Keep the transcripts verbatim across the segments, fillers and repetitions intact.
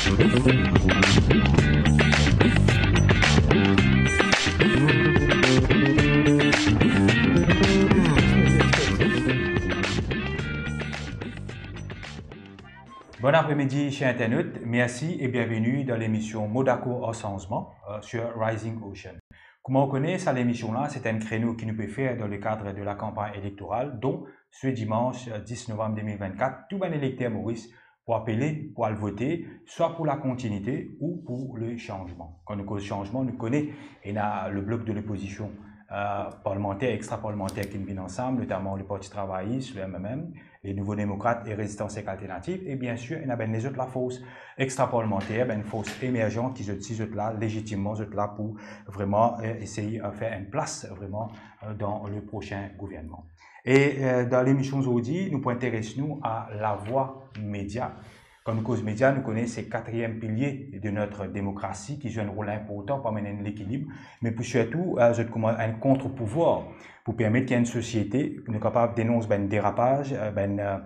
Bon apremidi, cher internaute. Merci et bienvenue dans l'émission Mo Dakor ar Sanzman, euh, sur Rising Ocean. Kouma ou kone, sa lemision la, se enn kreno ki nou pe fer dan le kad de la kanpagn elektoral, donk, se dimanch, euh, dis novam de mil vennkat, tou bann elekter Moris pou apele, pou al vote, swa pou la kontinite ou pou le sanzman. Kan nou koz sanzman, nou kone, ena le blok de lopozision, euh, parlimanter, extra-parlimanter ki vinn ansam, notaman le Parti Travayis, le M M M, les Nouveaux Démocrates et Résistance Alternative, e bien sir, ena bann lezot lafors extra-parlimanter, bann fors emerzan ki zot si zot la, lezitimman zot la pou vreman, euh, esey, euh, fer enn plas vreman, euh, dan le prosin gouvernman. E, euh, dan lemision zordi, nou pou interes nou a Lavwa Media. Kan nou koz media, nou kone se katriem pilie de notre démocratie ki zwe enn rol inportan pou amenn enn lekilib, me pou sirtou, euh, zot kouma enn kontrpouvwar pou permet ki enn sosiete, nou kapav denons bann derapaz, euh, bann, euh,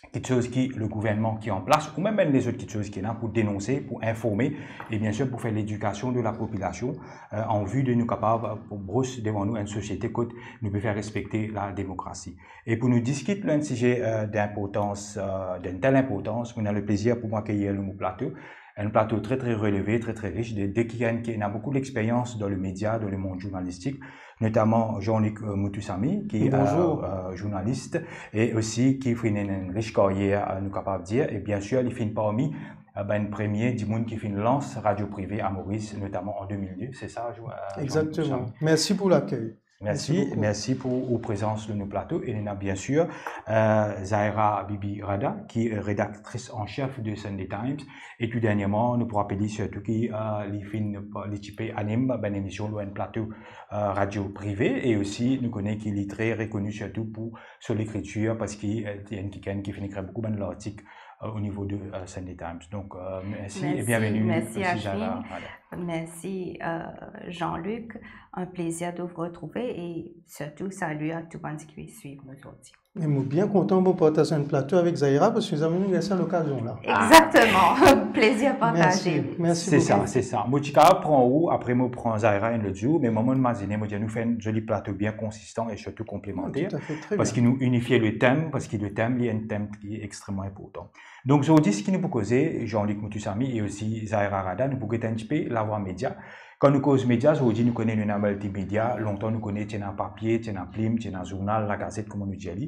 kiksoz ki le gouvernman ki an plas, ou mem bann lezot kiksoz ki ena pou denonse, pou informe, e bien sir pou fer ledikasion de la popilasion, euh, an vi de nou kapav, euh, pou bros devan nou enn sosiete kot nou pe fer respekte la demokrasi. E pou nou diskit lor enn size, euh, dinportans, euh, d'enn tel inportans, nou ena le plezir pou mwa akeyir lor nou plato, enn plato tre, tre releve, tre, tre ris, de, de kikenn ki ena boukou lexperyans dan le media, dan le mond zournalistik, notaman Jean-Luc, euh, Moutoussamy, ki, euh, euh, zournalis, e osi ki finn ena enn ris karyer, euh, nou kapav dir, e bien sir, li finn parmi, euh, bann premie dimoun ki finn lans radio prive a Moris, notaman an de mil de, se sa, Jo-, euh, Jean-Luc Moutoussamy? Exactement. Merci pour l'accueil. Merci, merci beaucoup. Merci pou ou prezans lor nou plato. E nou ena bien sir, euh, Zahira Bibi Rada, ki, euh, redaktris an sef de Sunday Times. E tou dernierman, nou pou rapel li sirtou ki, euh, li finn, li ti pe anim bann emision lor enn plato, euh, radio prive. E osi, nou kone ki li tre rekoni sirtou pou so lekritir, parski, euh, li enn kikenn ki finn ekrir boukou bann lartik, euh, o nivo de, euh, Sunday Times. Donk, euh, mersi e bienveni, Zahira. Mersi, Ashwin. Mersi, euh, Jean-Luc. Un plaisir de vous retrouver et surtout salut à tout le monde qui suit aujourd'hui. E mo bien kontan pou partaz enn plato avek Zahira, parski zame nou gagn sa lokazion la. Exactement. Plaisir partagé. Mersi, mersi boukou. Se sa, se sa. Mo ti kapav pran ou, apre mo pran Zahira enn lot zour, me mwa, mo imazine, mo dir, nou fer enn zoli plato bien konsistan e sirtou konplemanter. Tout à fait, très bien. Parski nou inifie le tem, parski le tem, li enn tem ki extreman inportan. Donk, zordi, seki nou pou koze, Jean-Luc Moutoussamy e osi Zahira Rada, nou pou get enn tipe Lavwa Media. Kan nou koz media, zordi, nou kone nou ena multimedia, lontan nou kone ti ena papie, ti ena plim, ti ena zournal, lagazet, kouma nou dir li.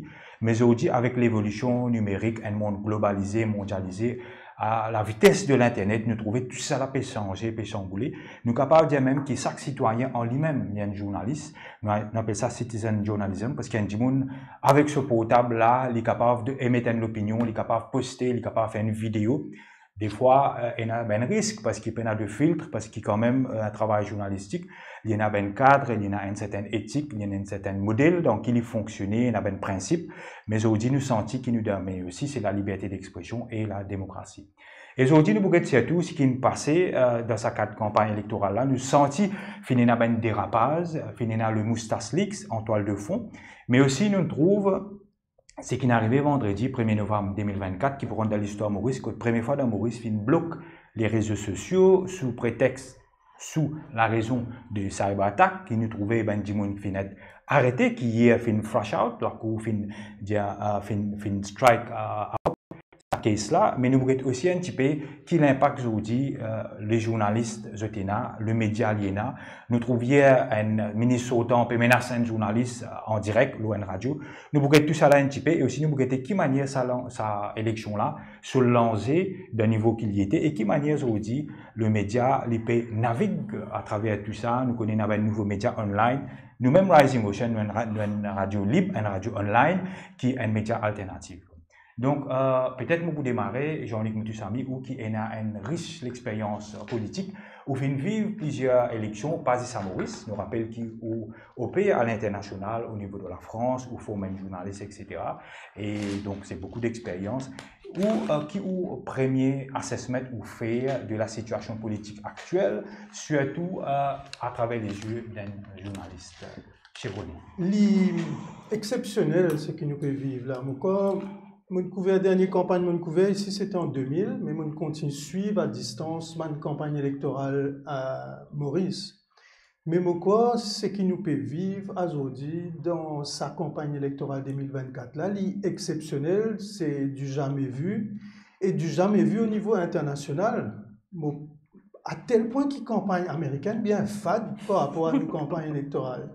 Me zordi, avek levolision nimerik, enn mond globalize, mondialize, a la vitesse de l'internet, nou trouve tou sa la pe sanze, pe sanboule. Nou kapav dir mem ki sak sitwayin an limem, li enn zournalis. Nou, nou apel sa citizen journalism, parski enn dimoun avek so portab la, li kapav de emet enn lopinion, li kapav poste, li kapav fer enn video. Defwa, euh, ena bann risk, parski pena de filtre, parski kanmem, euh, travay zournalistik, li ena bann kad, li ena enn sertin etik, li ena enn sertin model dan ki li fonksione, ena bann prinsip. Me zordi, nou santi ki nou dan, me osi, se la liberte d'expression e la demokrasi. E zordi, nou pou get sirtou seki finn pase, euh, dan sa kad kanpagn elektoral la. Nou santi finn ena bann derapaz, finn ena le Moustache Leaks an twal de fon, me osi nou trouv seki finn arive vandredi premie novam de mil vennkat, ki pou rant dan listwar Moris, kot premie fwa dan Moris finn blok le rezo sosio sou pretex, sou larezon de cyber attack, ki nou trouve bann dimoun finn et arete, ki yer finn flash out, lakour finn dir, euh, finn, finn strike, euh, out sa case la, me nou pou get osi enn tipe ki linpak zordi, euh, le zournalis zot ena, le media li ena. Nou trouv yer enn minis sortan pe menas enn zournalis, euh, an direk lor enn radio. Nou pou get tou sa la enn tipe, e osi nou pou gete ki manier sa lan-, sa eleksion la, so lanze dan nivo ki li ete, e ki manier zordi le media li pe navig atraver tou sa. Nou kone ena bann nouvo media online. Nou mem Rising Ocean, nou enn ra-, nou enn radio lib, enn radio online, ki enn media alternatif. Donk, euh, petet mo pou demare, Jean-Luc Moutoussamy, ou ki ena enn ris lexperyans politik, ou finn viv plizier eleksion, pa zis a Moris, nou rapel ki ou, ou pe a linternasional, o nivo de la Frans, ou form enn zournalis, et cetera. E donk, se boukou d'experyans. Ou, euh, ki ou premie assessment ou fer de la sitiasion politik aktiel, sirtou, euh, atraver lezie d'enn zournalis? Chevrolet. Li exepsionel seki nou pe viv la. Mo krwar, Mo'nn kouver, dernie kanpagn mo'nn kouver isi, sete an de mil, me mo'nn kontign swiv a distans bann kanpagn elektoral a Moris. Me mo krwar seki nou pe viv azordi dan sa kanpagn elektoral de mil vennkat la, li exceptionnel, c'est du jamais vu, et du jamais vu au niveau international. Mo, a tel pwin ki kanpagn amerikenn bien fad par rapor a nou kanpagn elektoral.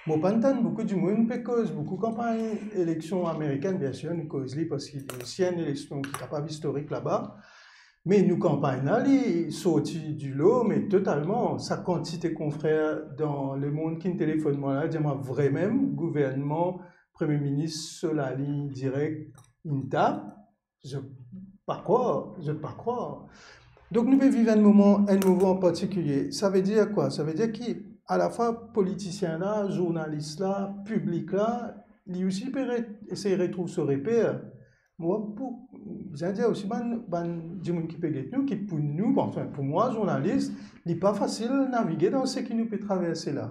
Mo pa'nn tann boukou dimoun pe koz boukou kanpagn eleksion amerikenn, biensir nou koz li parski li osi enn eleksion ki kapav istorik laba. Me nou kanpagn la, li sorti di lo, me totalman. Sa kantite konfrer dan lemond ki'nn telefonn mwa la, dir mwa vremem gouvernman, Premie Minis so lalign direk, inn tap, zot pa krwar, zot pa krwar. Donk nou pe viv enn moman, enn moman partikilie. Savedir kwa? Savedir ki alafwa politisien la, zournalis la, piblik la, li osi pe re-, esey retrouv so reper. Mo pou, bizin dir osi bann, bann dimoun ki pe get nou, ki pou nou, bon, anfin, pou mwa, zournalis, li pa fasil navige dan seki nou pe traverse la.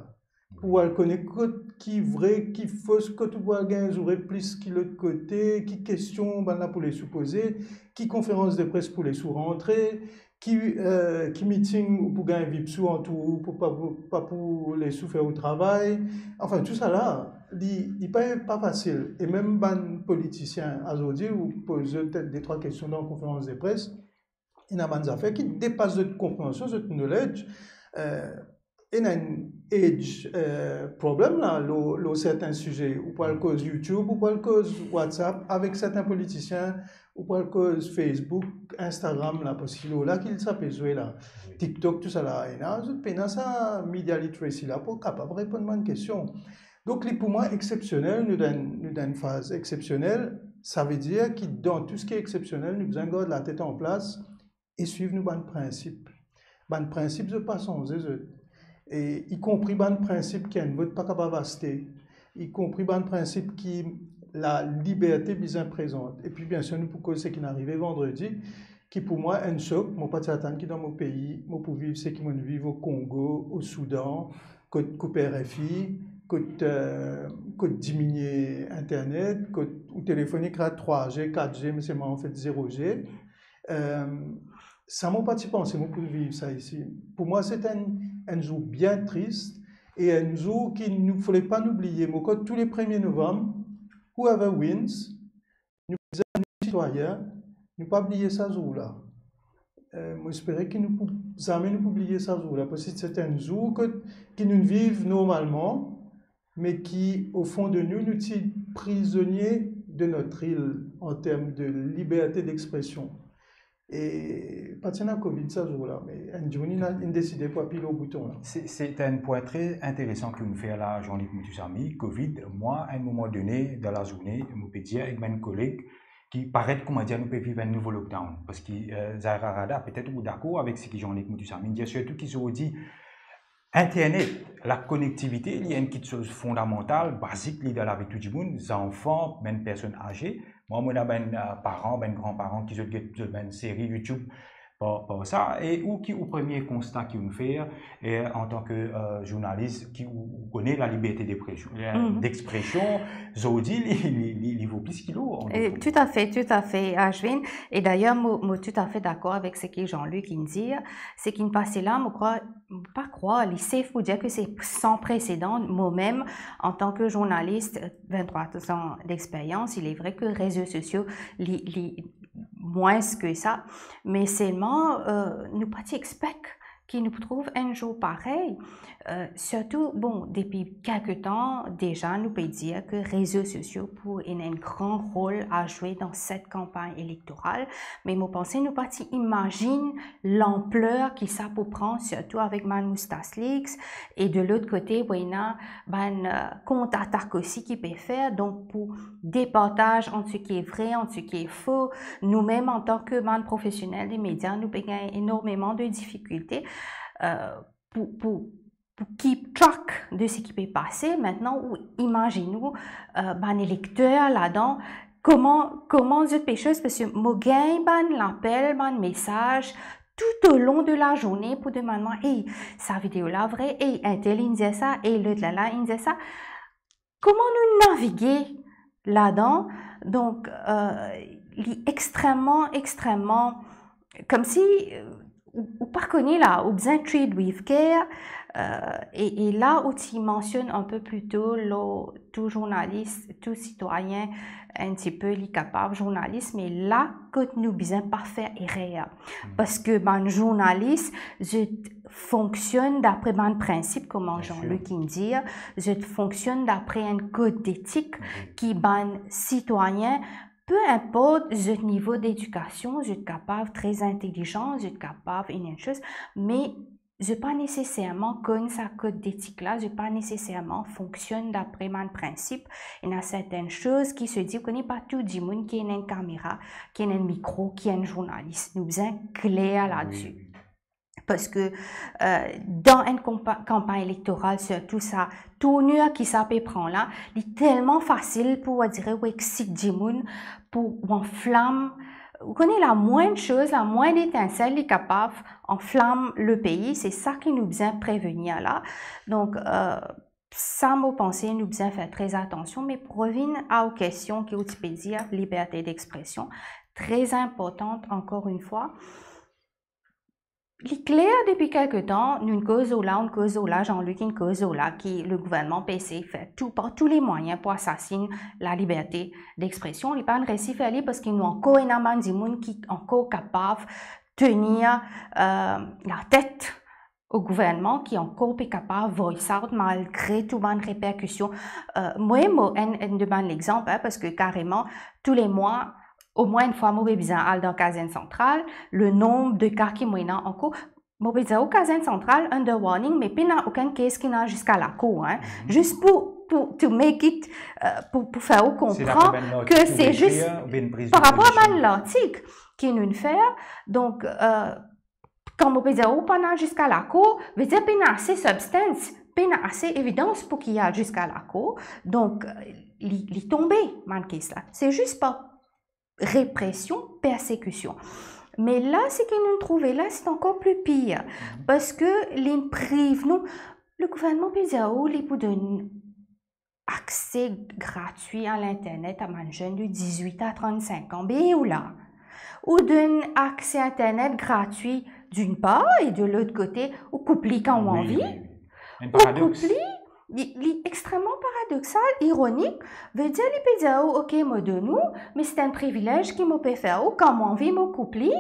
Pou al kone kot ki vre, ki fos, kot ou pou al gagn zoure plis ki lot kote, ki kestion bann la pou les ou poze, ki konferans de pres pou les ou rantre, ki, eh, ki meeting ou pou gagn vip sou antour ou, pou pa, pou, pa pou les ou fer ou travay. Anfin, tou sa la, li, li pa, pa fasil. E mem bann politisien azordi, ou poz zot de trwa kestion dan konferans de pres, ena bann zafer ki depas zot konpreansion, zot knowledge. Eh, ena enn age, eh, problem la, lor, lor sertin size. Ou pou al koz YouTube, ou pou al koz WhatsApp avek sertin politisien, ou pou al koz Facebook, Instagram la, parski lor la ki sa pe zwe la. TikTok, tou sa la, ena, zot pena sa media literacy la pou kapav reponn bann kestion. Donk, li pou mwa exceptionnel, nou dan, nou dan enn faz exceptionnel, savedir ki dan tou seki exceptionnel, nou bizin gard latet anplas e swiv nou bann prinsip. Bann prinsip, zot pa sanze, zot. E ikonpri bann prinsip ki enn vot pa kapav aste, ikonpri bann prinsip ki laliberte bizin prezant. Epi, biensir, nou pou koz seki finn arive vandredi, ki pou mwa enn sok. Mo pa ti atann ki dan mo pei, mo pou viv seki mo'nn viv o Kongo, o Soudan, kot koup R F I, kot, eh, kot diminie internet, kot ou telefonn ek trwa G, kat G, me selman anfet zero G. Eh, sa mo pa ti panse mo pou viv sa isi. Pou mwa, se enn, enn zour bien tris e enn zour ki nou fale pa nou bliye. Mo krwar tou le premie novam, whoever wins, nou bizin, nou sitwayin, nou pa bliye sa zour la. Eh, mo espere ki nou pou, zame nou pou bliye sa zour la, parski se enn zour kot, ki nou viv normalman, me ki, o fon de nou, nou ti prizonie de notre île an term de liberte d'expresion. E pa ti ena Covid sa zour la, me enn dimoun inn, inn deside pou apiy lor bouton la. Se, se enn pwin tre interesan ki ou'nn fer la, Jean-Luc Moutoussamy. Covid, mwa, a enn moman done dan lazourne, mo pe dir ek bann koleg ki paret, koumadir, nou pe viv enn nouvo lockdown. Parski, eh, Zahra Rada, petet ou dakor avek seki Jean-Luc Moutoussamy dir, sirtou ki zordi, internet, lakonektivite, li enn kiksoz fondamantal, bazik, li dan lavi tou dimoun, zanfan, bann personn aze. Mwa, mo ena bann, eh, paran, bann granparan ki zot get zot bann seri YouTube par, par sa. E ou ki, ou premie konsta ki ou'nn fer, e antan ke, eh, zournalis ki ou, ou kone laliberte d'expresion, eh, d'expresion, zordi, li, li, li, li vo plis ki lor, an fin de kont. Toutafe, toutafe, Ashwin. E dayer, mo, mo toutafe dakor avek seki Jean-Luc inn dir, seki inn pase la, mo krwar, pa krwar, li safe pou dir ke se san presedan. Mo mem, antan ke zournalis, eh, venntrwa zan d'experians, il est vrai ke rezo sosio, li, li mwins ke sa, me selman, eh, nou pa ti expect ki nou pou trouv enn zour parey. Eh, sirtou, bon, depi kelke tan deza, nou pe dir ke rezo sosio pou ena enn gran rol a zwe dan set kanpagn elektoral, me mo panse nou pa ti imazinn lanpler ki sa pou pran, sirtou avek bann Moustache Leaks, e de lot kote, pou ena bann, eh, kont atak osi ki pe fer, donk pou departaz ant seki vre, ant seki fo. Nou mem, antan ke bann profesionel de media, nou pe gagn enormeman de difikilte, eh, pou, pou, pou keep track de seki pe pase. Aster, ou imazinn ou, eh, bann elekter ladan, kouma, kouma zot pe soz, parski mo gagn bann lapel, bann mesaz, toutolong de lazourne pou demann mwa, "Ey, sa video la vre, ey, entel inn dir sa, ey, lot la la inn dir sa." Kouma nou navige ladan, Donk, euh, li extreman, extreman, koumsi, euh, ou, ou pa kone la, ou bizin treat with care, euh, e, e la ou ti mansionn enpe pli to, lor tou zournalis, tou sitwayin, enn tipe li kapav zournalis, me la kot nou bizin pa fer erer. Parski bann zournalis, zot fonksionn dapre bann prinsip, kouma Jean-Luc inn dir, zot fonksionn dapre enn kod detik ki bann sitwayin, pe inport zot nivo dedikasion, zot kapav tre intelizan, zot kapav inn enn soz, me zot pa neseserman konn sa kod detik la, zot pa neseserman fonksionn dapre bann prinsip. Ena sertenn soz ki se dir, ou kone, pa tou dimoun ki ena enn kamera, ki ena enn mikro, ki enn zournalis. Nou bizin kler ladsi. Parski, euh, dan enn konpa-, kanpagn elektoral, sirtou sa tournir ki sa pe pran la, li telman fasil pou, on dirait, ou exsit dimoun, pou ou anflam. Ou kone, lamwinn soz, lamwinn etinsel, li kapav anflam lepei. Se sa ki nou bizin prevenir la. Donk, euh, sa, mo panse, nou bizin fer tre atansion. Me pou revinn a ou kestion ki ou ti pe dir, liberte dexpresion, tre inportan, ankor enn fwa. Li kler, depi kelke tan, nou inn koz lor la, inn koz lor la, Jean-Luc inn koz lor la, ki legouvernman pe esey fer tou, par tou le mwayin pou asasin laliberte dexpresion. Li pa'nn resi fer li parski nou ankor ena bann dimoun ki ankor kapav tenir, euh, latet o gouvernman, ki ankor pe kapav voice out malgre tou bann reperkision. Euh, mwa, mo, enn, enn de bann lexanp, hein, parski kareman, tou le mwa, omwin enn fwa, mo pe bizin al dan Kazern Santral, le nonb de ka ki mo ena ankor, mo pe dir ou, Kazern Santral under warning, me pena okenn kes ki ena ziska lakour, hein. Zis pou, pou, to make it, euh, pou, pou fer ou konpran ke se zis par rapor a bann lartik ki nou'nn fer. Donk, euh, kan mo pe dir ou pena ziska lakour, vedir pena ase substance, pena ase evidans pou ki al ziska lakour. Donk, li, li tonbe, bann kes la. Se zis par represion, persekision. Me la, seki nou'nn trouve la, se ankor pli pir. Parski li priv nou, legouvernman pe dir ou, li pou donn akse gratwi a linternet a bann zenn de dizwit a trannsink an. Be ou la, ou donn akse internet gratwi d'une part, e de lot kote, ou koup li kan ou anvi. Ou koup li, li, li extreman paradoksal, ironik, vedir li pe dir ou, ok, mo donn ou, me se enn privilez ki mo pe fer ou, kan mo anvi, mo koup li,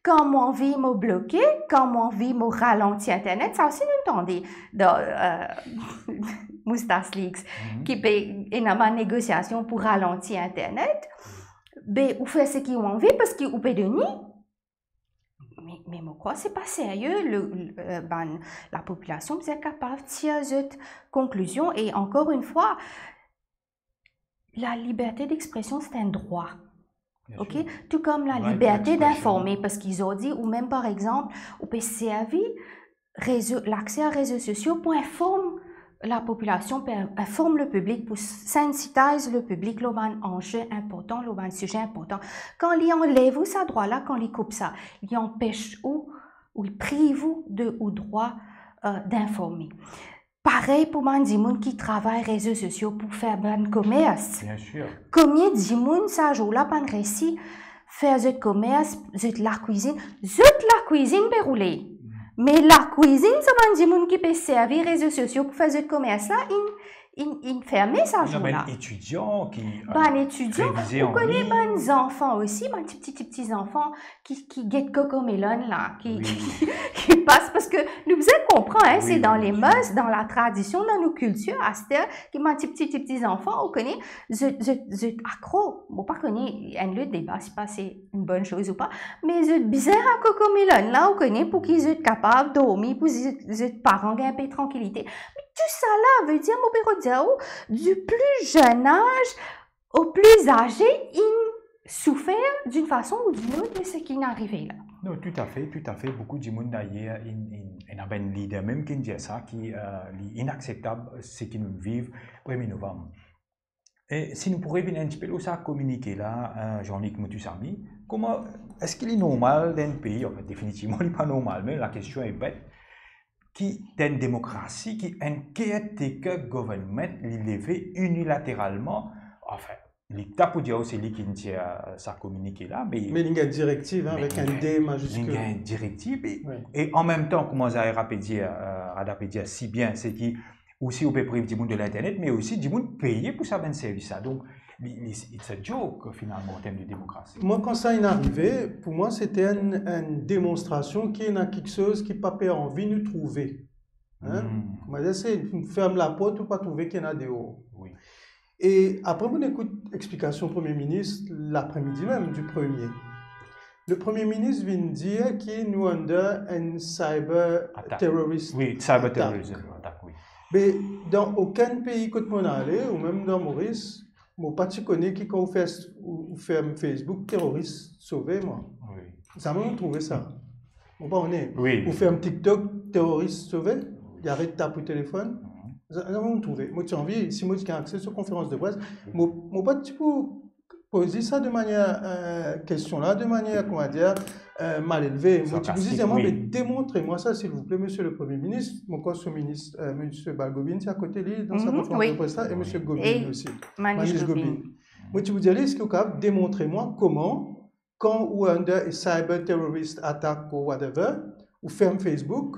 kan mo anvi, mo bloke, kan mo anvi, mo ralanti internet. Sa osi nou tande dan, euh, Moustache Leaks, ki pe ena bann negosiasion pou ralanti internet. Be, ou fer seki ou anvi parski ou pe donn li. Me, me mo krwar se pa serye, le, le, euh, bann, lapopilasion bizin kapav tir zot konklizion. E ankor enn fwa, laliberte dexpresion, se enn drwa. Ok? Tou kom laliberte d'informe, parski zordi, ou mem, par exanp, ou pe servi rezo, lakse a rezo sosio pou inform lapopilasion, pou inform lepiblik, pou sensitize lepiblik lor bann anze inportan, lor bann size inportan. Kan li anlev ou sa drwa la, kan li koup sa, li anpes ou, ou li priv ou de ou drwa, euh, d'informe. Parey pou bann dimoun ki travay rezo sosio pou fer bann komers. Bien sûr. Komie dimoun sa zour la pa'nn resi fer zot komers, zot lakwizinn, zot lakwizinn pe roule. Me lakwizinn sa bann dimoun ki pe servi rezo sosio pou fer zot komers la, inn, inn, inn ferme sa zour la. Bann etidian ki, euh, etidian, ou kone bann zanfan osi, bann ti, ti, ti, ti zanfan ki, ki get kokomelon la, ki, ki, ki pas, parski nou bizin konpran, hein, se dan le mœurs, dan latradision, dan nou kiltir, aster, ki bann ti, ti, ti, ti zanfan, ou kone, zot, zot, zot akro. Bon, pa kone, enn lot deba, si pa se enn bonn soz ou pa, me zot bizin a kokomelon la, ou kone, pou ki zot kapav dormi, pou zot, zot paran gagn enpe trankilite. Me tou sa la, vedir, mo pe rod dir ou, du plus jeune âge, o pli aze, inn soufer d'une façon ou d'une autre de seki inn arive la. Non, toutafe, toutafe. Boukou dimoun dayer, inn, inn, ena bann lider mem ki inn dir sa, ki, euh, li inakseptab seki nou viv premie novam. E si nou pou revinn enn tipe lor sa kominike la, euh, Jean-Luc Moutoussamy, kouma, eski li normal dan enn pei, anfin, definitivman, li pa normal, me lakestion e bet, ki dan enn demokrasi, ki enn caretaker government, li leve inilateralman, anfin, Li ta pou dir ou se li ki inn tir, euh, sa kominike la, me Me li gagn direktiv, hein, Me avek li enn gagn- D li majiskil. gagn direktiv, e, Wi. e an mem tan, kouma Zahir pe dir, euh, Rada pe dir si bien, se ki osi ou pe priv dimoun de l'internet, me osi dimoun peye pou sa bann servis la. Donk, li, li, it's a joke, finalman, an term de demokrasi. Mwa, kan sa inn arive, pou mwa, se ti enn, enn demonstrasion ki ena kiksoz ki pa pe anvi nou trouve. Hein? Hmm. Kouma dir, se ferm laport, ou pa trouve ki ena deor. Wi. E apre, mo ekout explikasion Premie Minis, lapremidi mem di premie. Le Premie Minis vinn dir ki nou under enn cyber Atak. terrorist Wi, cyber atak. terrorism atak, wi. Me dan okenn pei kot mo ale, ou mem dan Moris, mo pa ti kone ki kan ou fer, ou, ou ferm Facebook, teroris sove mwa. Wi. Zame mo trouve sa. Mo pa kone. Wi. Ou ferm TikTok, teroris sove, li aret tap ou telefonn. Mhm. Za-, zame mo trouve. Mo ti anvi, si mo ti gagn akse so konferans de pres, mo, mo pa ti pou poze sa de manier, euh, kestion la, de manier, kouma dir, euh, malelve. Mo ti pou zis Sarkastik, dir mwa, wi. Me demontre mwa sa, silvouple, Monsieur le Premier Ministre. Mo krwar so minis, euh, Monsieur Balgobin, ti akote li, dan sa Mhm, konferans wi. de pres la, e Wi. Monsieur Gobin E osi. Manish Manish Gobin. Gobin. Mo ti pou dir li, eski ou kapav demontre mwa kouma, kan ou under a cyber terrorist attack or whatever, ou ferm Facebook,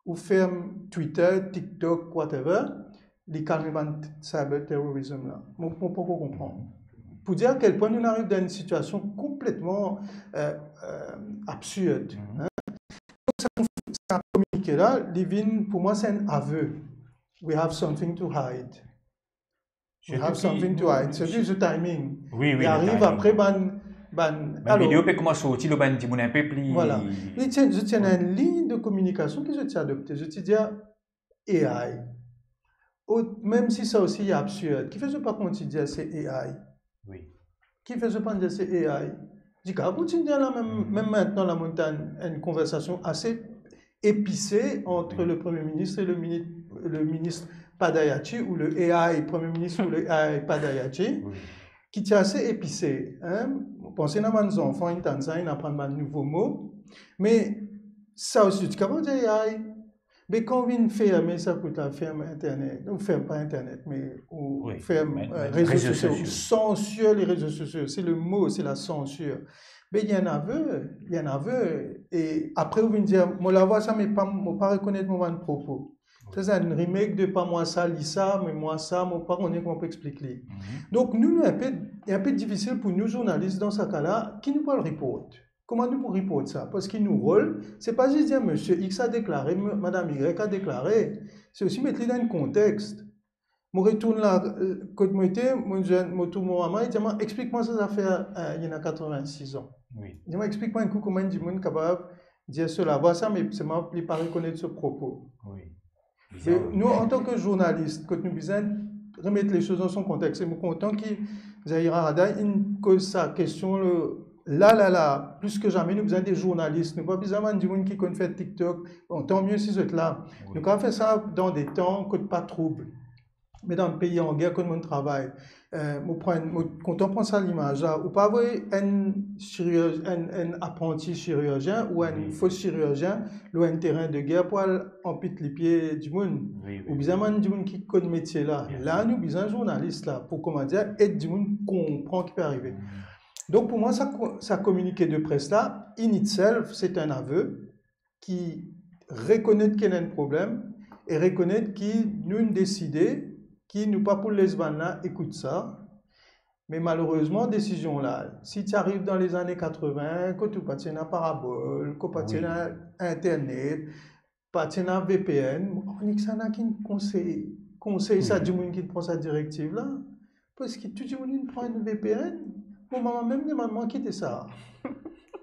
ou ferm Twitter, TikTok, whatever, li kalme bann cyber terrorism la? Mo, mo poko konpran. Pou dir a kel pwin nou ariv dan enn sitiasion konpletman, euh, euh, absird, Mhm. hein? Sa, sa kominike la, li vinn, pou mwa, se enn ave. We have something to hide. We have Sirtou ki something to nou hide. Sirtou so timing. Wi, wi, Li le ariv timing. apre bann, bann, Bann alor, video pe koumans sorti lor bann dimoun enpe pli Vwala. Li ti, zot ti ena enn lign de kominikasion ki zot ti adopte. Zot ti dir A I. O, mem si sa osi li absird, kifer zot pa kontign dir se A I? Wi. Kifer zot pa dir se A I? Li kapav kontign dir la mem, Mhm. mem mintnan la, mo tann enn konversasion ase epise ant Wi. le Premier Ministre e le mini-, le minis Padayachee, ou le A I Premier Ministre ou le A I Padayachee, Wi. ki ti ase epise, hein? Mo panse ena bann zanfan, inn tann sa, inn aprann bann nouvo mo. Me sa osi, ti kapav dir A I. Me kan ou vinn ferme sa kot la, ferm internet, ou ferm pa internet, me ou Wi, ferm, me, euh, me rezo rezo sosio, sosio. ou sansir le rezo sosio, se le mo, se la sansir. Me li enn ave, li enn ave, e apre ou vinn dir, mo lavwa sa, me pa, mo pa rekonet mo bann propo. Wi. Sa, se enn remake de pa mwa sa, li sa, me mwa sa, mo pa kone kouma pou explik li. Mhm. Donk, nou, nou enpe, enpe difisil pou nou, zournalis, dan sa ka la, ki nou pou al report? Kouma nou pou report sa? Parski nou rol, se pa zis dir, Monsieur X a deklare, m-, Madame Y a deklare. Se osi met li dan enn kontex. Mo retourn la, euh, kot mo ete, mo dir, mo trouv mo mama, li dir mwa, "Explik mwa sa zafer, euh, li ena quatre-vingt-six an." Wi. Li dir mwa, "Explik mwa enn kou kouma enn dimoun kapav dir so lavwa sa, me selman li pa rekonet so propo." Wi. Me Bizar, wi. nou, antan ki zournalis, kot nou bizin remet le soz dan son kontex, e mo kontan ki Zahira Rada inn koz sa kestion, le, la, la, la, plis ki zame, nou bizin de zournalis, nou pa bizin bann dimoun ki konn fer TikTok. Bon, tan mie si zot la. Wi. Nou kapav fer sa dan de tan kot pa troub. Me dan pei an ger kot mo'nn travay, euh, mo pran, mo kontan pran sa limaz la. Ou pa avoy enn sirir-, enn, enn apranti sirizien ou enn Wi. fo sirizien lor enn terin de ger pou al anpit lipie dimoun. Wi, wi, Ou bizin wi. bann dimoun ki konn metie la. Bien La, sir. nou bizin zournalis la pou, kouma dir, ed dimoun konpran ki pe arive. Mm. Donk, pou mwa, sa ko-, sa kominike de pres la, in itself, se enn ave ki rekonet ki ena enn problem e rekonet ki nou'nn deside ki nou pa pou les bann la ekout sa. Me malerezman, desizion la, si ti ariv dan lezane katreven, kot ou pa ti ena parabol, kot pa ti Wi. ena internet, pa ti ena V P N, mo pa kone kisannla ki'nn konsey, konsey sa Wi. dimoun ki pran sa direktiv la. Parski tou dimoun inn pran enn V P N. Mo mama mem demann mwa ki ete sa.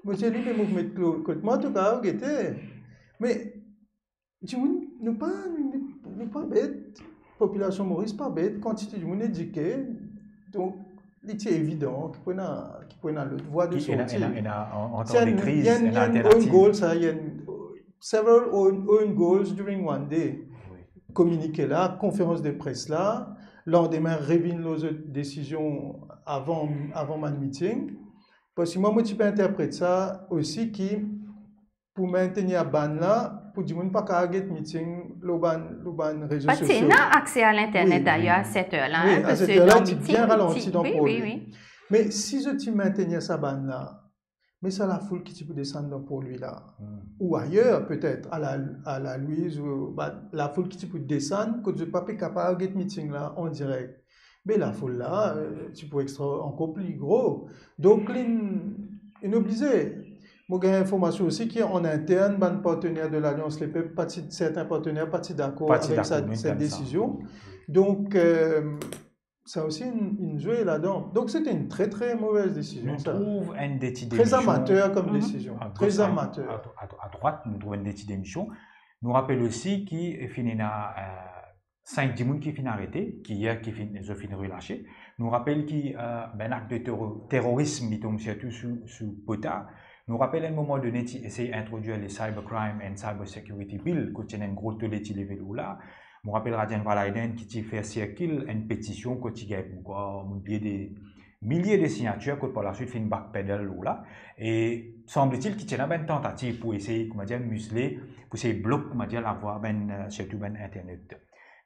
Mo dir li, me mo met lo-, kot mwa, to kapav gete. Me dimoun, nou pa, nou, nou pa bet. Popilasion Moris pa bet, kantite dimoun edike. Donk, li ti evidan ki pou ena, ki pou ena lot vwa de Ki ena, sorti. ena, ena, an, an Ti tan de enn, kriz, ti enn, ena ti enn own alternativ. goal sa, ti enn several own, own goals during one day. Wi. Kominike la, konferans de pres la, landime revinn lor zot desizion avan, avan bann meeting. Parski mwa, mo ti pe interpret sa osi ki pou maintenir ban la, pou dimoun pa kapav get meeting lor bann, lor bann rezo sosio. Pa ti ena akse a linternet, dayer, a set er la, wi, a set er la, ti bien ralanti dan Port Louis. Me si zot ti maintenir sa ban la, me sa lafoul ki ti pou desann dan Port Louis la, ou ayer petet, a la, a la Louise, ou, ba, lafoul ki ti pou desann, kot zot pa pe kapav get meeting la an direk. Me lafoul la, ti pou extra, ankor pli gro. Donk, li, li oblize. Mo gagn informasion osi ki an intern, bann partener de Lalians Lepep, pa ti, sertin partener pa ti dakor avek sa, set desizion. Donk, sa osi inn, inn zwe ladan. Donk, se ti enn tre, tre move desizion, sa. Nou trouv enn de ti demision. Tre amater kom desizion. Tre amater. A gos, a, a, a, a drwat, nou trouv enn de ti demision. Nou rapel osi ki, eh, finn ena, eh, sink dimoun ki finn arete, ki yer ki finn, zot finn relase. Nou rapel ki, eh, bann akt de terro-, terorism, li tonm sirtou sou, sou POTA. Nou rapel enn moman done ti esey introdwir le cybercrime and cyber security bill, kot ti ena enn gro tole ti leve lor la. Mo rapel Radian Valayden ki ti fer sirkil enn petision kot ti gagn, mo krwar, mo bliye, de milie de signatir, kot par laswit finn backpedal lor la. E sanbletil ki ti ena bann tantativ pou esey, koumadir, mizle, pou esey blok, koumadir, lavwa bann, eh, sirtou bann internet.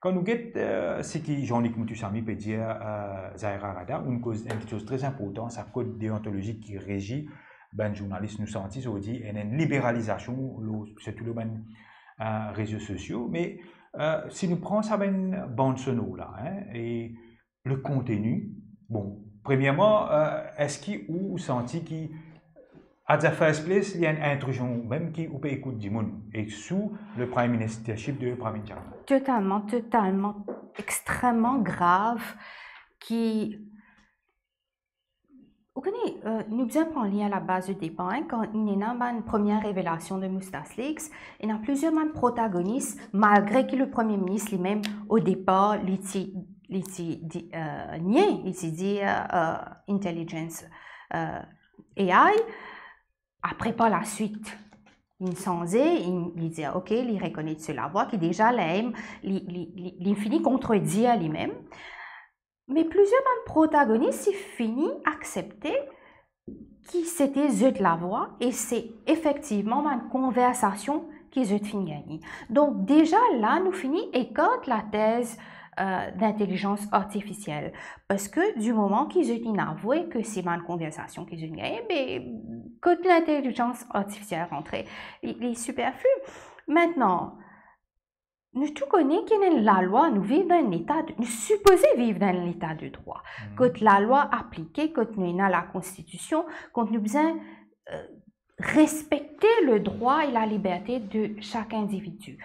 Kan nou get, eh, seki Jean-Luc Moutoussamy pe dir, eh, Zaheer Arada, ou'nn koz enn kiksoz tre inportan, sa kod deontolozi ki rezi bann zournalis, nou santi zordi ena enn liberalizasion, lor, sirtou lor bann, eh, rezo sosio. Me, eh, si nou pran sa bann bann sonor la, hein, e le konteni, bon, premierman, eh, eski ou, ou santi ki at the first place, li enn intrizion mem ki ou pe ekout dimoun, e sou le prime ministership de Pravin Jagnanth? Totalman, totalman, extreman grav ki, ou kone, eh, nou bizin pran li a la baz de depar, hein, kan inn ena bann premie revelasion de Moustache Leaks, ena plizier bann protagonis, malgre ki le premie minis limem, o depar, li ti, li ti di-, eh, nie, li ti dir, eh, intelligence, eh, A I, apre par laswit, li sanze, li, li dir, ok, li rekonet so lavwa, ki deza limem, li, li, li, li fini kontredir limem. Me plizier bann protagonis ti fini aksepte ki sete zot lavwa e se efektivman bann konversasion ki zot finn gagne. Donk, deza la, nou fini ekart latez, eh, dintelizans artifisiel. Parski di moman ki zot inn avwe ki se bann konversasion ki zot inn gagne, be, kot lintelizans artifisiel rantre, li, li siperfli. Aster, nou tou kone ki ena enn lalwa, nou viv dan enn leta de, nou sipoze viv dan enn leta de drwa. Kot lalwa aplike, kot nou ena lakonstitision, kot nou bizin, eh, respekte le drwa e laliberte de sak individi.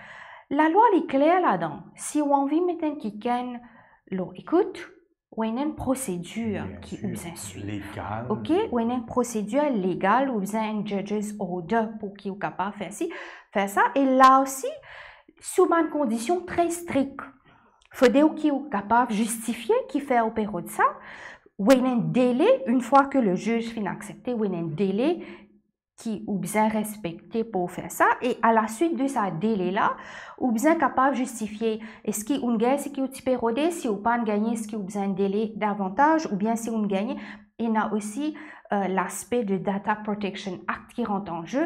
Lalwa, li kler ladan. Si ou anvi met enn kikenn lor ekout, ou ena enn prosedir ki ou bizin swiv. Legal. Ok, ou ena enn prosedir legal, ou bizin enn judge's order pou ki ou kapav fer si, fer sa. E la osi, sou bann kondision tre strik. Fode ou ki ou kapav zistifie kifer ou pe rod sa, ou ena enn dele, enn fwa ki le ziz finn aksepte, ou ena enn dele ki ou bizin respekte pou fer sa, e a laswit de sa dele la, ou bizin kapav zistifie eski ou'nn gagn seki ou ti pe rode, si ou pa'nn gagne, eski ou bizin dele davantaz, oubien si ou'nn gagne, ena osi, eh, laspe de Data Protection Act ki rant an ze,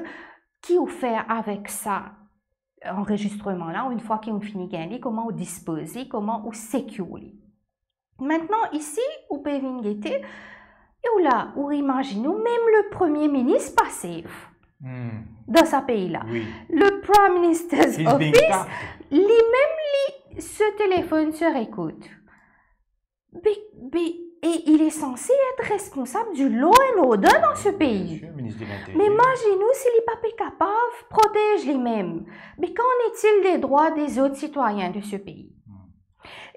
ki ou fer avek sa anrezistreman la, enn fwa ki ou fini gagn li, kouma ou dispoz li, kouma ou secure li. Aster, isi, ou pe vinn gete, e ou la, ou imazinn ou, mem le premie minis pa safe dan sa pei la. Wi. Le Prime Minister's Office, limem li, so telefonn swiv ekout. Be, be, e il est censé être responsable du law and order dans ce pays. Bien sûr, ministre de l'Intérieur. Me imazinn ou si li pa pe kapav protez limem. Mais qu'en est-il des droits des autres citoyens de ce pays?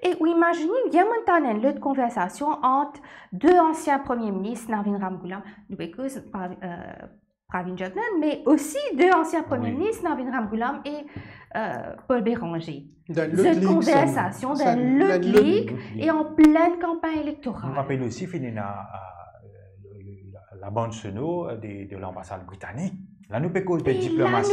E ou imazinn, yer mo tann enn lot konversasion ant de ansien premie minis, Navin Ramgoolam, nou pe koz, eh, Pravin Jagnanth, me osi de ansien premie minis, Navin Ramgoolam e, eh, Paul Bérenger. Zot konversasion dan enn lot lig e an plenn kanpagn elektoral. Nou rapel osi, finn ena, eh, le, le, la, la bande sonore de, de l'ambassade britannique. La nou pe koz de diplomasi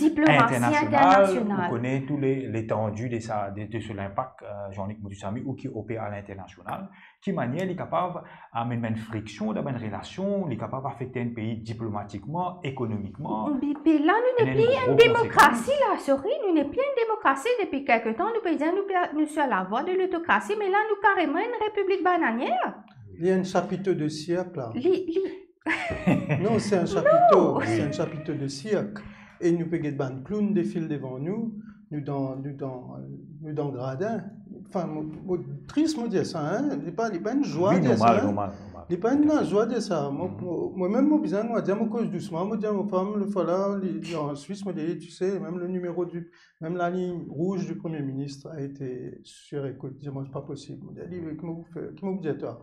internasional. Ou kone tou le, letandi de sa, de, de so linpak, euh, Jean-Luc Motusamy, ou ki oper a linternasional, ki manier li kapav amenn bann friksion dan bann relasion, li kapav afekte enn pei diplomatikman, ekonomikman. Be la nou nepli enn demokrasi la, sorry, nou nepli enn demokrasi. Depi kelke tan nou pe dir nou, nou sir lavwa de lotokrasi, me la nou kareman enn repiblik bananier. Li enn chapito de sirk la. Li, li... Non, se enn chapito, se enn chapito de sirk. E nou pe get bann kloun defil devan nou, nou dan, nou dan, nou dan gradin. Anfin, mo, mo tris mo dir sa, hein. Li pa, li pa enn zwa dir sa, hein. Li pa enn zwa dir sa. Mo, mo, mwa mem mo bizin, mo dir, mo koz dousman, mo dir mo fam, le fwa la, li, li an Swis, mo dir, tu sais, même le numéro du, même la ligne rouge du Premier ministre a été sur écoute. Dir mwa, c'est pas possible. Mo dir li, ki mo pou fer, ki mo pou dir twa?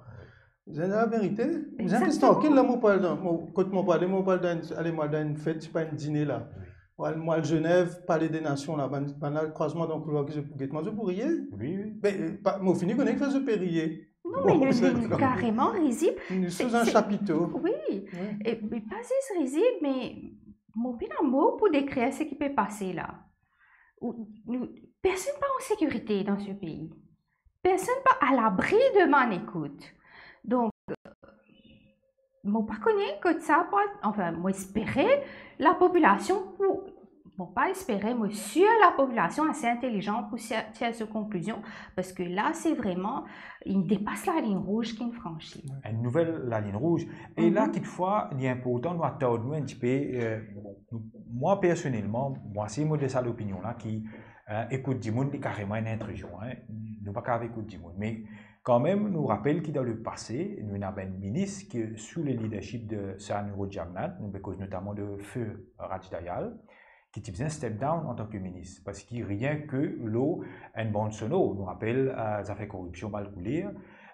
Mo dir laverite. Mo dir, la mo pou al dan, mo, kot mo pou ale, mo pou al dan enn, ale mo al dan enn fet, se pa enn dine la. Mo al, mo al Zenèv, Palais des Nations la, bann, bann la, krwazman dan koulwar ki zot pou get mwa, zot pou riye. Wi, wi. Me, euh, pa, mo fini kone ki fer zot pe riye. Non, me nou, nou kareman rizib. Nou sou enn chapito. Wi. E, e pa zis rizib, me mo pena mo pou dekrir seki pe pase la. Ou, nou, personn pa an sekirite dan se pei. Personn pa a labri de bann ekout. Donk, euh, mo pa kone kot sa pou al, anfin, mo espere lapopilasion pou, mo pa espere, mo sir lapopilasion ase intelizan pou tir, tir so konklizion, parski la, se vreman, li depas lalign rouz ki finn fransi. Enn nouvel lalign rouz. E la, kitfwa, li inportan nou atard nou enn tipe, euh, bon, nou, mwa, personelman, mwa, si mo dan sa lopinion la ki, euh, ekout dimoun, li kareman enn intrizion, hein. Nou pa kapav ekout dimoun. Me kanmem, nou rapel ki dan lepase, nou ena bann minis ki, sou le leadership de Sir Anirudh Jugnauth, nou pe koz notaman de Feu Raj Dayal, ki ti bizin step down antan ki minis, parski rienk lor enn bande sonore, nou rapel, euh, zafer koripsion, mal kouler,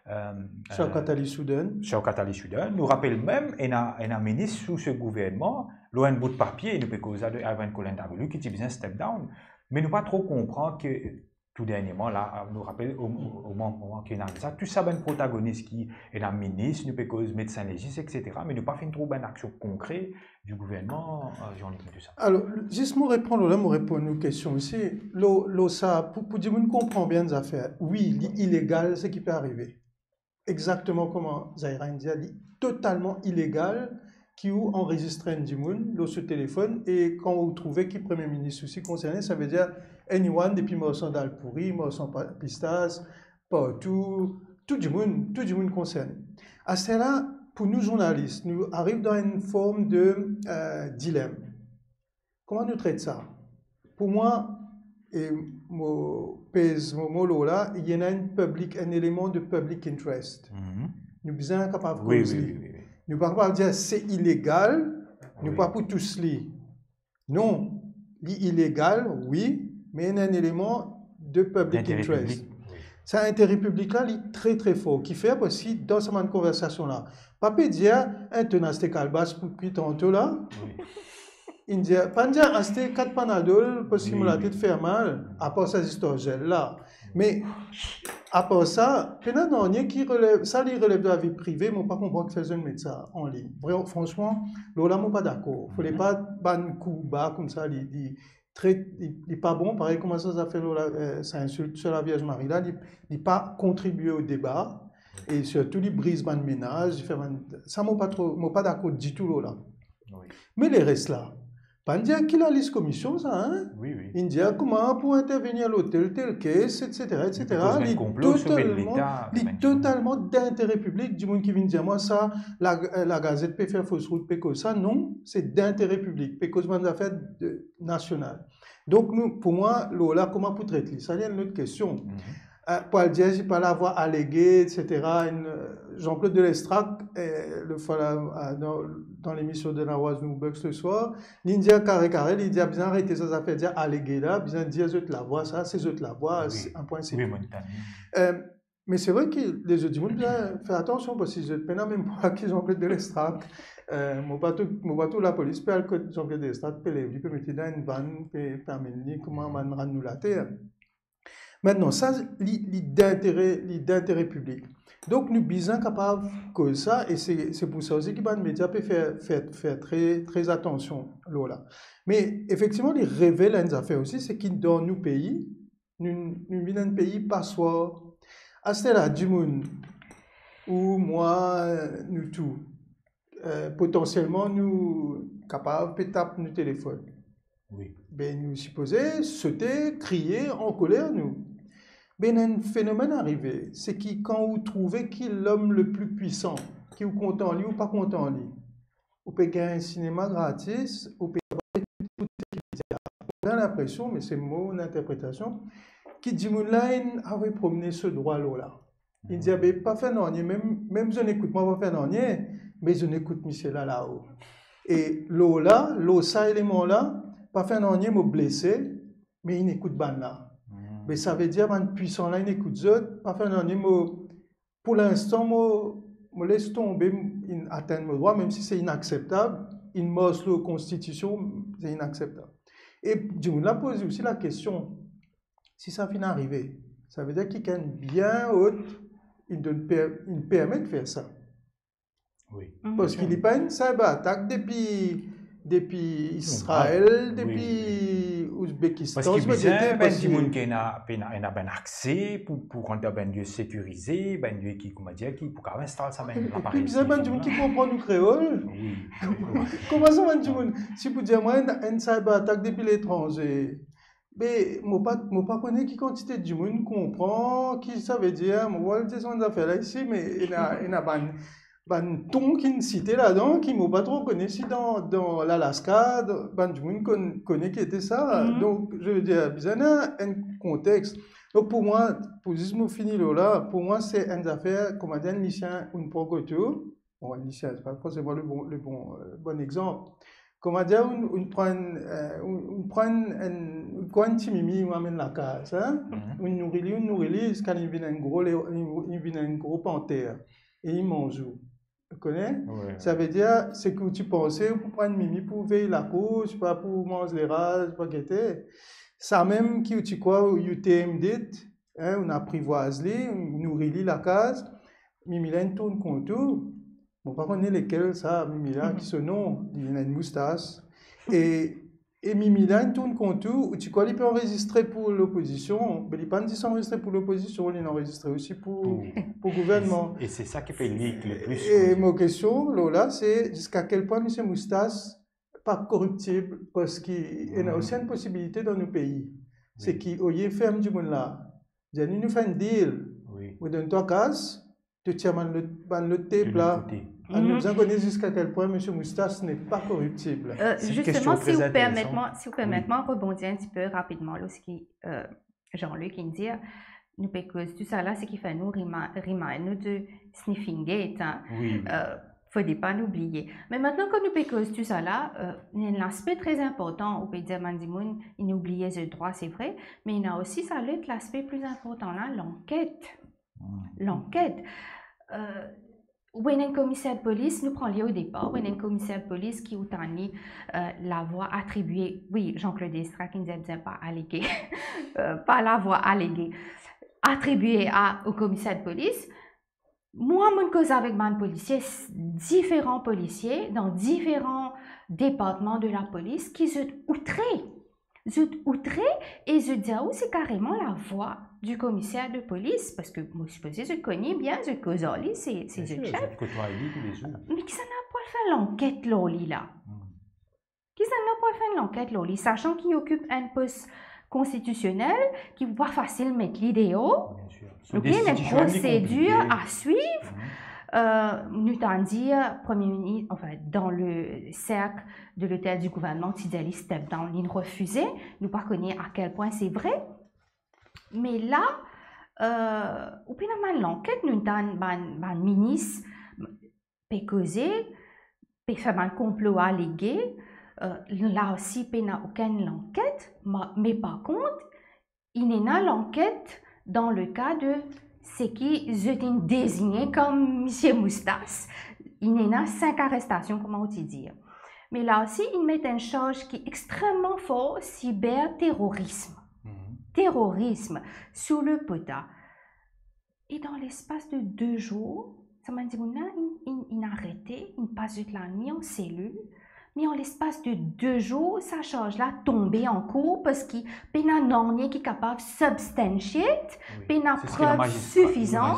euh, Shaukat Ali Sudhen. Shaukat Ali Sudhen. Nou rapel mem ena, ena minis sou se gouvernman, lor enn bout papie, nou pe koz la de Ivan Kolendagallu, ki ti bizin step down. Me nou pa tro konpran ki tou dernierman la, nou rapel, o, o, o moman ki ena sa, tou sa bann protagonis ki ena minis, nou pe koz medsin legis, et cetera, me nou pa finn trouv bann aksion konkre di gouvernman, euh, Jean-Luc Motusamy. Alor, zis mo repran lor la, mo reponn ou kestion osi. Lor, lor sa, pou, pou dimoun konpran bien zafer, wi, li ilegal seki pe arive. Exakteman kouma Zahira inn dir, li totalman ilegal ki ou anrezistre enn dimoun lor so telefonn e kan ou trouve ki Premie Minis osi konserne, savedir anyone depi marsan dalpouri, marsan pa-, pistas, partou, tou dimoun, tou dimoun konserne. Asterla, pou nou zournalis, nou ariv dan enn form de, euh, dilem. Kouma nou tret sa? Pou mwa, e mo pez mo mo lor la, li ena enn public, enn eleman de public interest. Nou bizin kapav koz li. Nou pa kapav dir se ilegal, nou pa pou tous li. Non, li ilegal, wi, me ena enn eleman de public interest. Sa intere piblik la, li tre, tre for. Kifer? Parski dan sa bann konversasion la, pa pe dir, "Eh, to'nn aste kalbas pou kwi tanto la?" Inn dir, pa dir, "Aste kat Panadol parski mo latet fer mal." Apar sa zistar zel la. Me apar sa, pena nanye ki relev, sa li relev de lavi prive, mo pa konpran kifer zot met sa an lign. Vre, fransman, lor la mo pa dakor. Fode pa bann kou ba koumsa, li, li tre, li, li pa bon, parey kouma sa, zafer lor la, euh, sa insilt sir la Vierge Marie la, li, li pa kontribie o deba, e sirtou li briz bann menaz, li fer bann, sa mo pa tro, mo pa dakor ditou lor la. Me leres la, pa dir ki lalis komisyon sa, hein? Inn dir kouma pou intervenir lor tel, tel kes, et cetera, et cetera. Li totalman, li totalman dintere piblik, dimoun ki vinn dir mwa sa, la, euh, Lagazet pe fer fos rout, pe koz sa, non, se dintere piblik, pe koz bann zafer de, nasional. Donk nou, pou mwa, lor la, kouma pou tret li? Sa li enn lot kestion. Euh, pou al dir, si pa lavwa alege, et cetera, enn, euh, Jean-Claude Delestrac, euh, le fwa la, euh, dan, dan lemision de Nawaz Nourbuks le swar, li dir kare kare, li dir bizin aret sa zafer dir alege la, bizin dir zot lavwa, sa se zot lavwa, enn pwin, se tou. Euh, Me se vre ki lezot dimoun bizin fer atansion, parski zot pena mem pwa ki Jean-Claude Delestrac. Euh, mo pa tou, mo pa tou lapolis pe al kot Jean-Claude Delestrac, pe lev li, pe met li dan enn van, pe, pe amenn li kouma bann rann nou later. Aster, sa, li, li dintere, li dintere piblik. Donk, nou bizin kapav koz sa, e se, se pou sa osi ki bann media pe fer, fer, fer tre, tre atansion lor la. Me efektivman, li revel enn zafer osi, se ki dan nou pei, nou, nou vinn enn pei paswar. Aster la, dimoun, ou, mwa, nou tou, eh, potansielman, nou kapav pe tap nou telefonn. Wi. Be, nou sipoze sote, kriye, ankoler nou. Be, ena enn fenomenn arive, se ki kan ou trouve ki lom le pli pwisan, ki ou kontan li, ou pa kontan li, ou pe gagn sinema gratis, ou pe... Ou gagn linpresion, me se mo interpretasion, ki dimoun la inn avoy promne so drwa lor la. Li dir, be, pa fer nanye, mem, mem zot ekout mwa, pa fer nanye, me zot ekout misie la lao. E lor la, lor sa eleman la, pa fer nanye, mo blese, me inn ekout bann la. Be, savedir bann pwisan la inn ekout zot, pa fer nanye, mo, pou linstan, mo, mo les tonbe, inn atenn mo drwa, mem si se inakseptab, inn mars lor konstitision, se inakseptab. E dimoun la poze osi lakestion, si sa finn arive, savedir ki enn bien ot inn donn per-, inn permet fer sa. Wi. Parski li pa enn cyber attack depi, depi Israel, wi, depi Ouzbekistan, parski bizin, enn dimoun ki ena, ena, ena bann akse pou, pou rant dan bann lie sekirize, bann lie ki, kouma dir, ki pou kapav instal sa bann laparey. Epi bizin bann dimoun ki konpran nou kreol. Wi. Kouma sa bann dimoun, si pou dir mwa enn, enn cyber attack depi letranze, be, mo pa, mo pa kone ki kantite dimoun konpran ki savedir, mo pa al dir sa bann zafer la isi, me ena, ena bann, bann ton ki'nn site ladan, ki mo pa tro kone si dan, dan Lalaska, dan, bann dimoun konn, kone ki ete sa. Donk, je veux dire, bizin ena enn kontex. Donk, pou mwa, pou zis mo fini lor la, pou mwa, se enn zafer, kouma dir, enn lisien, ou pran kot ou, bon, enn lisien, se pa forseman le bon, le bon, eh, bon exanp. Kouma dir, ou, ou pran, eh, ou, ou pran enn, ou pran enn ti mimi, ou amenn lakaz, hein? Ou nouri li, ou nouri li, ziska li vinn enn gro leo-, li, li vinn enn gro panter, e li manz ou. Ou kone? Wi. Savedir, seki ou ti panse, ou pou pran enn mimi pou vey lakour, pa pou manz leraz, pa gete. Sa mem ki ou ti krwar, you tamed it, hein, ou aprizwaz li, ou nouri li lakaz, mimi la inn tourn kont ou, mo pa kone lekel sa, mimi la, ki so nom, li ena enn moustas. E, e mimi la inn tourn kont ou, ou ti krwar li pe anrezistre pou lopozision, me li pa'nn zis anrezistre pou lopozision, li anrezistre osi pou, pou gouvernman. E, e se sa ki pe lik le plis. E mo kestion lor la, se ziska kel pwin misie Moustas pa koriptib, parski ena osi enn posibilite dan nou pei. Seki olie ferm dimoun la, dir li, nou fer enn deal. Wi. Mo donn twa kas, to tir bann lot, bann lot tep la. Ann bizin kone ziska kel pwin misie Moustas n'est pas corruptible. Euh, justement, si vous permettez moi, si vous permettez moi, rebondir un petit peu rapidement lor seki, euh, Jean-Luc inn dir, nou pe koz tou sa la, seki fer nou rima-, remind nou de sniffing gate, hein. Wi. Euh, fode pa nou bliye. Me aster, kan nou pe koz tou sa la, euh, ena enn laspe tre inportan, ou pe dir bann dimoun, inn oubliye zot drwa, se vre, me ena osi sa lot laspe pli inportan la, lanket. Lanket. Euh, ou ena enn komiser de polis, nou pran li o depar, ou ena enn komiser de polis ki ou tann li, euh, lavwa atribie, wi, Jean-Claude Extra ki dir bizin pa alege, euh, pa lavwa alege, atribie a, o komiser de polis. Mwa, mo'nn koz avek bann polisie, s-, diferan polisie dan diferan departman de lapolis ki zot outre. Zot outre e zot dir ou se kareman lavwa di komiser de polis, parski mo sipoze zot kone bien, zot koz ar li, se, se zot sef. Bien sir, zot kotway li toulezour. Me kisannla pou al fer lanket lor li la? Kisannla pou al fer enn lanket lor li, sasan ki li okip enn pos konstitisionel, ki pa fasil met li deor. Bien sir. Donk, ena enn prosedir a swiv. Euh, nou tann dir Premie Minis, anfin, dan le serk de lotel di gouvernman, ti dir li step down, li refize. Nou pa kone a kel pwin se vre. Me la, euh, ou pena bann lanket, nou tann bann, bann minis pe koze, pe fer bann konplo alege, euh, la osi pena okenn lanket, ma-, me par kont, inn ena lanket dan le ka de seki zot inn dezigne kom misie Moustas. Inn ena sink arestasion, kouma ou ti dir. Me la osi, inn met enn sarz ki extrememan for, siberterorism. terorism sou lepota. E dan lespas de de zour, sa bann dimoun la, inn, inn, inn arete, inn pas zot lanwit an selil. Me an lespas de de zour, sa sarz la tonbe ankor, parski pena nanye ki kapav substantiate, pena prev sifizan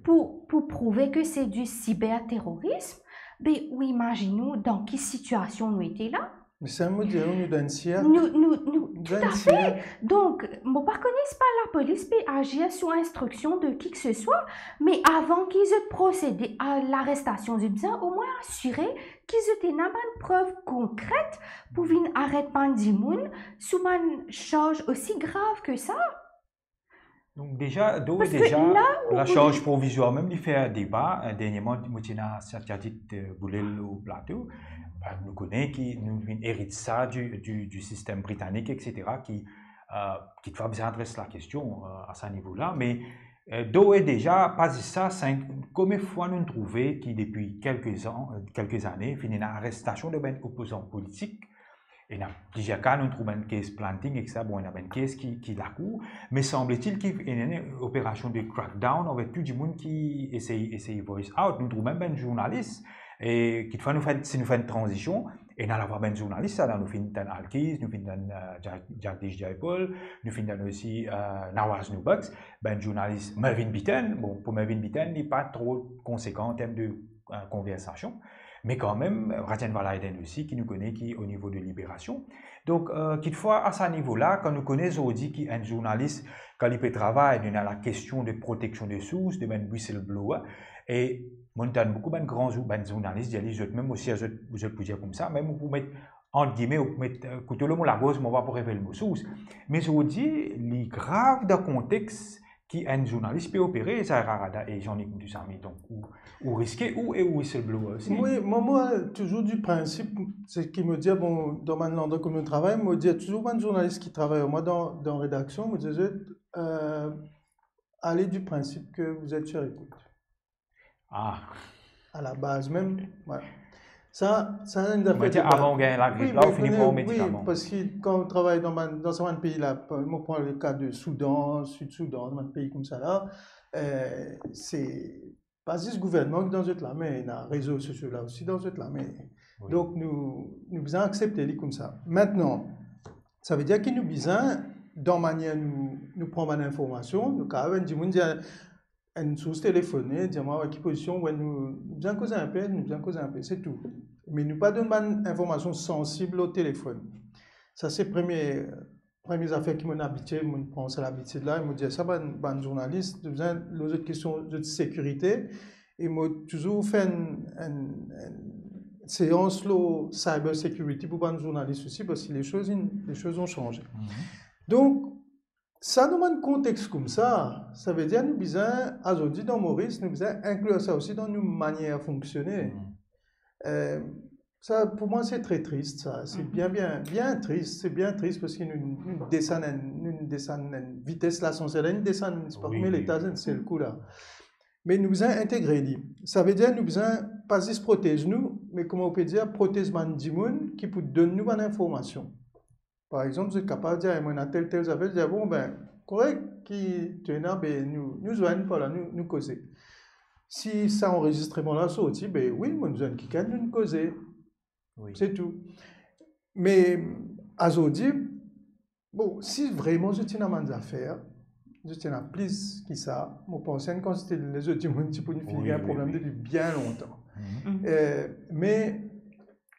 pou, pou prouve ke se di siberterorism. Be, ou imazinn ou dan ki sitiasion nou ete la? Me sa mo dir ou, nou dan enn sirk. Nou, nou, nou, toutafe. Donk, mo pa kone si pa lapolis pe azir sou instriksion de kikeseswa, me avan ki zot prosede a larestasion, zot bizin omwin asire ki zot ena bann prev konkret pou vinn aret bann dimoun sou bann sarz osi grav ke sa. Donk deza, do e deza, lasarz provizwar mem li fer deba. Eh, dernieman, mo ti ena sa, ti a dit, eh, boule lor plato. Be, nou kone ki nou vinn erit sa di, di, di sistem britanik, et cetera, ki, eh, ki ti bizin adres lakestion, eh, a sa nivo la. Me, eh, do e deza, pa zis sa, sa enn, konbien fwa nou trouve ki depi kelke an, eh, kelke zane, finn ena arestasion de bann opozan politik, ena plizier ka, nou trouv bann case planting, et cetera. Bon, ena bann case ki, ki lakour, me sanbletil ki ena enn operasion de crackdown anver tou dimoun ki esey, esey voice out. Nou trouv mem bann zournalis, e kikfwa nou fer, si nou fer enn tranzision, ena lavwa bann zournalis la, nou finn tann Alkiz, nou finn tann, eh, Ja-, Jagdish Jayapal, nou finn tann osi, eh, Nawaz Newbuks, bann zournalis, Mervyn Bitton. Bon, pou Mervyn Bitton, li pa tro konsekan an term de, eh, konversasion. Me kanmem, Rajen Vallaydon osi, ki nou kone ki o nivo de Libération. Donk, eh, kikfwa a sa nivo la, kan nou kone zordi ki enn zournalis, kan li pe travay, nou ena lakestion de proteksion de sours, de bann whistleblower, e mo tann boukou bann gran zour-, bann zournalis dir li, zot mem osi, zot, zot pou dir koumsa, mem ou pou met, ant gime, ou pou met, eh, kouto lor mo lagorz, mo pa pou revel mo sours. Me zordi, li grav dan kontex ki enn zournalis pe opere, Zaheer Aradat e Jean-Nic Moutoussamy. Donk, ou, ou riske ou e ou whistleblower osi. Wi, mwa, mo touzour di prinsip, seki mo dir, bon, dan bann landrwa kot mo travay, mo dir touzour bann zournalis ki travay ar mwa dan, dan redaksion, mo dir zot, eh, allez du principe que vous êtes sur écoute. Ah. A la baz mem, vwala. Sa, sa enn zafer de baz. Avan ou gagn lagrip la, ou fini pran medikaman. Wi, parski kan ou travay dan bann, dan sa bann pei la, mo pran leka de Soudan, Sid Soudan, bann pei koumsa la, eh, se pa zis gouvernman ki dan zot lame, ena rezo sosio la osi dan zot lame. Donk nou, nou bizin aksepte li koumsa. Aster, savedir ki nou bizin, dan manier nou, nou pran bann informasion, nou kapav enn dimoun dir, enn sours telefone, dir mwa, ki pozision, we, nou, nou bizin koze inpe, nou bizin koze inpe, se tou. Me nou pa donn bann informasion sansib lor telefonn. Sa se premie, premie zafer ki mo abitie, mo pran sa labitid la, e mo dir sa bann, bann zournalis, nou bizin, lor zot kestion, zot sekirite, e mo touzour fer enn, enn, enn seans lor cyber security pou bann zournalis osi, parski les choses, les choses ont changé. Donk, sa dan bann kontex koumsa, savedir nou bizin, azordi dan Moris, nou bizin inklir sa osi dan nou manier fonksione. Eh, sa, pou mwa, se tre tris, sa. Se bien, bien, bien tris, se bien tris, parski nou, nou desann enn, nou desann enn vites lasanser la, nou desann, se pa konbien letaz enn sel kou la. Me nou bizin integre li. Savedir nou bizin pa zis protez nou, me kouma ou pe dir, protez bann dimoun ki pou donn nou bann informasion. Par exanp, zot kapav dir, "Mwa, ena tel, tel zafer," dir, "Bon, be, korek ki to ena, be, nou, nou zwenn par la, nou, nou koze." Si sa anrezistreman la sorti, be wi, mo zwenn kikenn, nou koze. Se tou. Me azordi, bon, si vreman zot ti ena bann zafer, zot ti ena plis ki sa, mo panse enn kantite lezot dimoun ti pou finn gagn problem depi bien lontan. Eh, me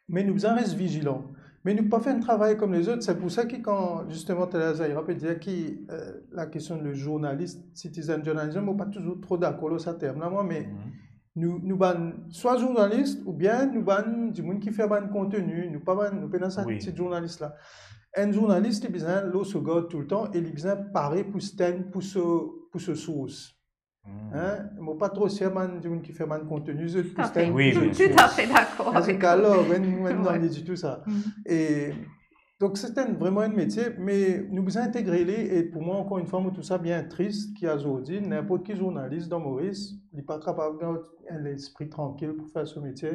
Me nou bizin res vizilan. Me nou pa fer enn travay kom lezot. Se pou sa ki kan, zisteman, taler Zaheer pe dir ki, eh, lakestion de zournalis, citizen journalism, mo pa touzour tro dakor lor sa term la, mwa, me nou, nou bann swa zournalis oubien nou bann dimoun ki fer bann konteni, nou pa bann, nou pena sa tit zournalis la. Enn zournalis, li bizin lor so gard toultan e li bizin pare pou stand pou so, pou so sours. Mo pa tro sir bann dimoun ki fer bann konteni, zot pou stand pou zot sours. Toutafe dakor avek ou. Alor, enn, enn dan li ditou sa. E donk, se enn, vreman enn metie, me nou bizin integre li, e pou mwa, ankor enn fwa, mo trouv sa bien tris ki azordi, ninport ki zournalis dan Moris, li pa kapav gagn enn lespri trankil pou fer so metie,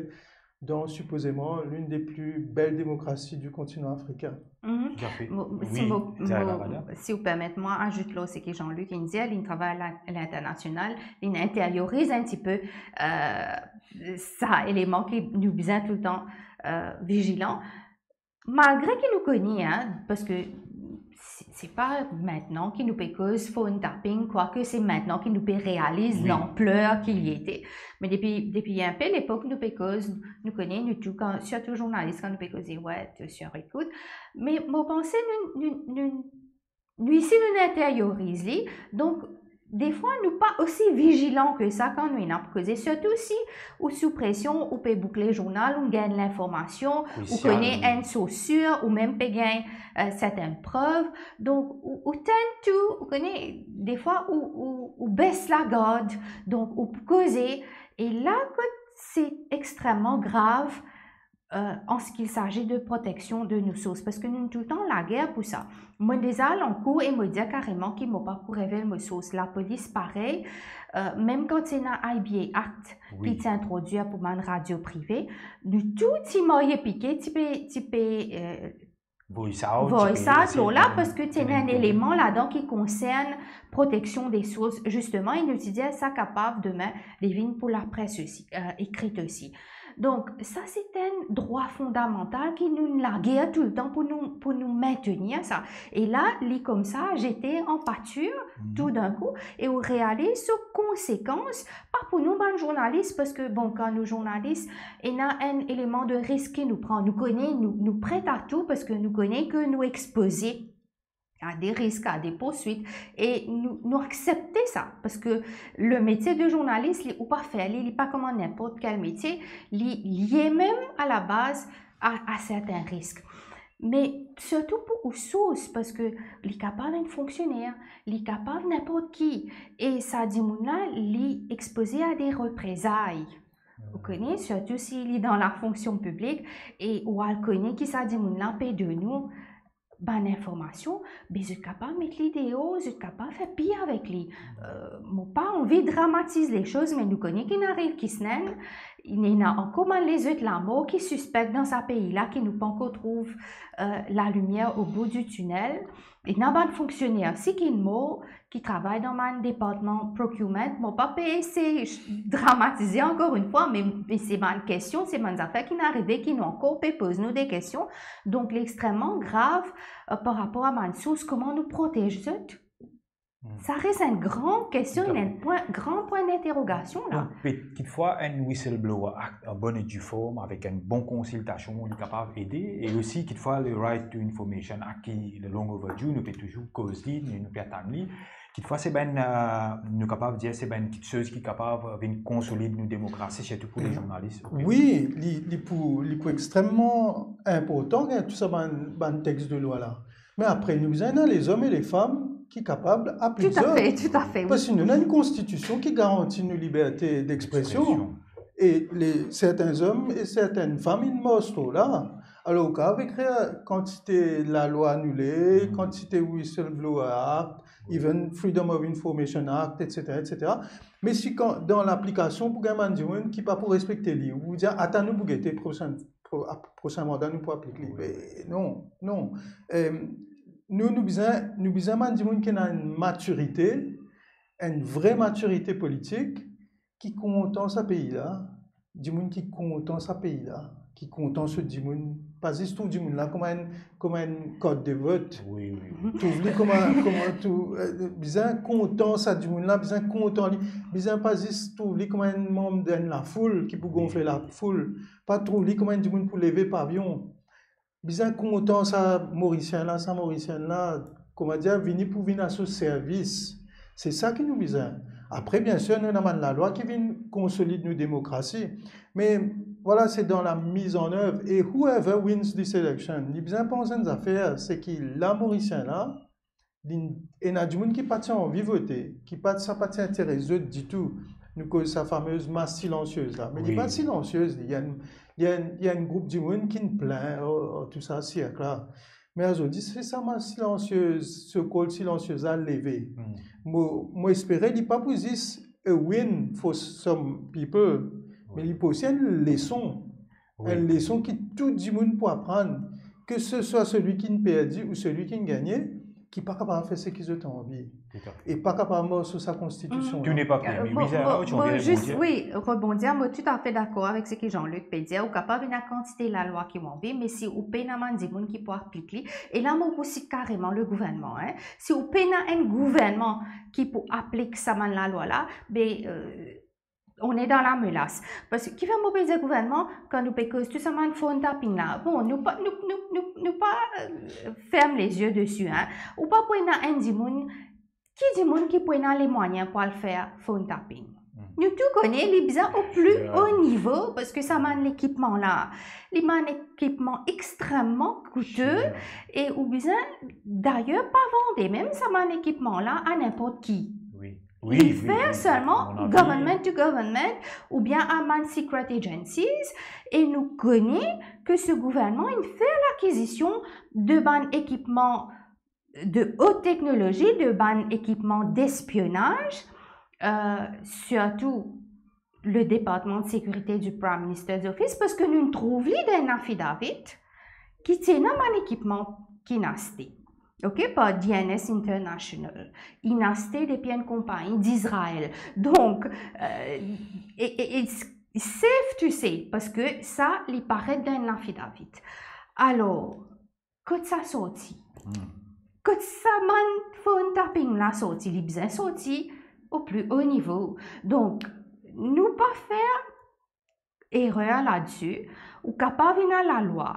dans supposément l'une des plus belles démocraties du continent africain. Mhm. Tout à fait. Mo, si, oui, mo, mo, si ou permet mwa azout lor seki Jean-Luc inn dir, li travay a linternasional, li interioriz enn tipe, euh, sa eleman ki nou bizin toultan, euh, vizilan. Malgre ki nou kone, hein, parski se, se pa mintnan ki nou pe koz phone tapping, kwake se mintnan ki nou pe realiz lanpler ki li ete. Me depi, depi enpe lepok nou pe koz, nou kone, nou tou, kan, sirtou zournalis, kan nou pe koze, we, to sir ekout. Me mo panse nou, nou, nou, nou isi nou interioriz li, donk defwa nou pa osi vizilan ki sa kan nou ena pou koze, sirtou si ou sou presion, ou pe boukle zournal, ou gagn linformasion, ou kone enn sours sir, ou mem pe gagn, euh, sertin prev. Donk ou, ou tend to, ou kone, defwa ou, ou, ou bes lagard, donk ou pou koze, e la kot se extrememan grav, euh, en ce qu'il s'agit de protection de nou sours, parski nou toultan lager pou sa. Mo deza al an kour e mo dir kareman ki mo pa pou revel mo sours. Lapolis parey, euh, mem kan ti ena I B A Act ki ti introdwir pou bann radio prive, nou tou ti marye pike, ti pe, ti pe, euh, voice out, voice out lor la, parski ti ena enn eleman ladan ki konsern proteksion de sours, zisteman, e nou ti dir sa kapav demin li vinn pou lapres osi, euh, ekrit osi. Donk sa se enn drwa fondamantal ki nou lager toultan pou nou, pou nou mintenir sa. E la li koumsa zete an patir toudinkou, e ou realiz so konsekans, pa pou nou bann zournalis, parski, bon, kan nou zournalis, ena enn eleman de risk ki nou pran. Nou kone, nou, nou pre a tou, parski nou kone ki nou expoze a de risk, a de pourswit, e nou, nou aksepte sa, parski le metie de zournalis, li, ou pa fer li, li pa kouma ninport kel metie, li lie mem a labaz a, a sertin risk. Me sirtou pou ou sours, parski li kapav enn fonksioner, li kapav ninport ki, e sa dimoun la, li expoze a de reprezay. Ou kone, sirtou si li dan lafonksion piblik, e ou al kone ki sa dimoun la pe donn ou bann informasion, be zot kapav met li deor, zot kapav fer pir avek li. Euh, mo pa anvi dramatiz lesoz, me nou kone ki'nn ariv kisnenn, ena ankor bann lezot lamor ki sispek dan sa pei la, ki nou pankor trouv, euh, lalimier o bout di tinel. Ena bann fonksioner osi ki'nn mor, ki travay dan bann departman procurement. Mo pa pe esey dramatize ankor enn fwa, me, me se bann kestion, se bann zafer ki'nn arive, ki nou ankor pe poz nou de kestion. Donk li extrememan grav, euh, par rapor a bann sours, kouma nou protez zot. Sa res enn gran kestion, enn pwin, gran pwin dinterogasion la. Donk, pe-, kitfwa enn Whistleblower Act an bonn e di form, avek enn bon konsiltasion, li kapav ede, e osi kitfwa le Right to Information Act ki long overdue, nou pe touzour koz li, nou, nou pe atann li. Kitfwa se bann, euh, nou kapav dir se bann kiksoz ki kapav vinn konsolid nou demokrasi, sirtou pou le zournalis. Wi, li, li pou, li pou extrememan inportan, tou sa bann, bann text de lwa la. Me apre, nou bizin ena lezom e lefam ki kapav aplik zot. Tout à fait, tout à fait, wi. Parski nou ena enn konstitision ki garanti nou liberte d'expresion. E le, sertin zom e sertin fam inn mor la. Alor, ou kapav ekrir kantite lalwa anoule, kantite Whistleblower Act, even Freedom of Information Act, et cetera, et cetera. Me si kan, dan laplikasion, pou gagn bann dimoun ki pa pou respekte li, ou dir, atann nou pou gete prosin, pro-, ap-, prosin manda, nou pou aplik li. Wi. Me non, non. Euh, nou, nou bizin, nou bizin bann dimoun ki ena enn matirite, enn vre matirite politik, ki kontan sa pei la, dimoun ki kontan sa pei la, ki kontan so dimoun, pa zis trouv dimoun la kouma enn, kouma enn kart de vot. Wi, wi, wi. Trouv li kouma, kouma tou, euh, bizin kontan sa dimoun la, bizin kontan li, bizin pa zis trouv li kouma enn manb dan enn lafoul ki pou gonfle lafoul, pa trouv li kouma enn dimoun pou leve pavion. Bizin kontan sa Morisien la, sa Morisienn la, kouma dir, vini pou vinn a so servis. Se sa ki nou bizin. Apre, biensir, nou ena bann lalwa ki vinn konsolid nou demokrasi. Me, vwala, se dan la mise en œuvre. E whoever wins this election, li bizin pans enn zafer, se ki la Morisien la, li, ena dimoun ki pa ti anvi vote, ki pa, sa pa ti interes zot ditou. Nou koz sa famez mas silansiez la. Me li pa silansiez, li, li enn, li enn, li enn group dimoun ki'nn plin, oh, oh, tou sa, sirk la. Me azordi, se sa mas silansiez, so-called silansiez la leve. Mo, mo espere li pa pou zis a win for some people, me li pou osi enn leson Wi. Enn leson ki tou dimoun pou aprann, ke se swa selwi ki'nn perdi ou selwi ki'nn gagne, ki pa kapav fer seki zot anvi. Toutafe. E pa kapav mars lor sa konstitisyon. Tout n'est pas permis. Euh, wi, mo, Zara, mo, ou ti anvi mo zis, rebondir? Wi, rebondir, mo toutafe dakor avek seki Jean-Luc pe dir, ou kapav ena kantite lalwa ki ou anvi, me si ou pena bann dimoun ki pou aplik li, e la mo pou sit kareman le gouvernman, hein. Si ou pena enn gouvernman ki pou aplik sa bann lalwa la, be, euh, on est dans la mélasse. Parski kifer mo pe dir gouvernman, kan nou pe koz tou sa bann phone tapping la, bon, nou pa, nou, nou, nou, nou pa, euh, ferm les yeux dessus, hein. Ou pa pou ena enn dimoun, ki dimoun ki pou ena lemwayin pou al fer phone tapping? Hmm. Nou tou kone, li bizin o pli o nivo, parski sa bann lekipman la, li bann ekipman extrememan koute, e ou bizin dayer pa vande mem sa bann ekipman la a ninport ki. Wi. Wi, li fer selman government to government oubien a bann secret agencies, e nou kone ke se gouvernman inn fer lakizision de bann ekipman de haute technologie, de bann ekipman d'espionnage, euh, sirtou le Departman de Sekirite du Prime Minister's Office, parski nou trouv li dan enn affidavit ki ti ena bann ekipman ki'nn aste, ok, par D N S International. Inn aste depi enn konpagni d'Izrael. Donk, euh, e, e, it's safe to say, parski sa, li paret dan enn affidavit. Alor, kot sa sorti? Hmm. Kot sa bann phone tapping la sorti? Li bizin sorti o pli o nivo. Donk, nou pa fer erer ladsi. Ou kapav ena lalwa.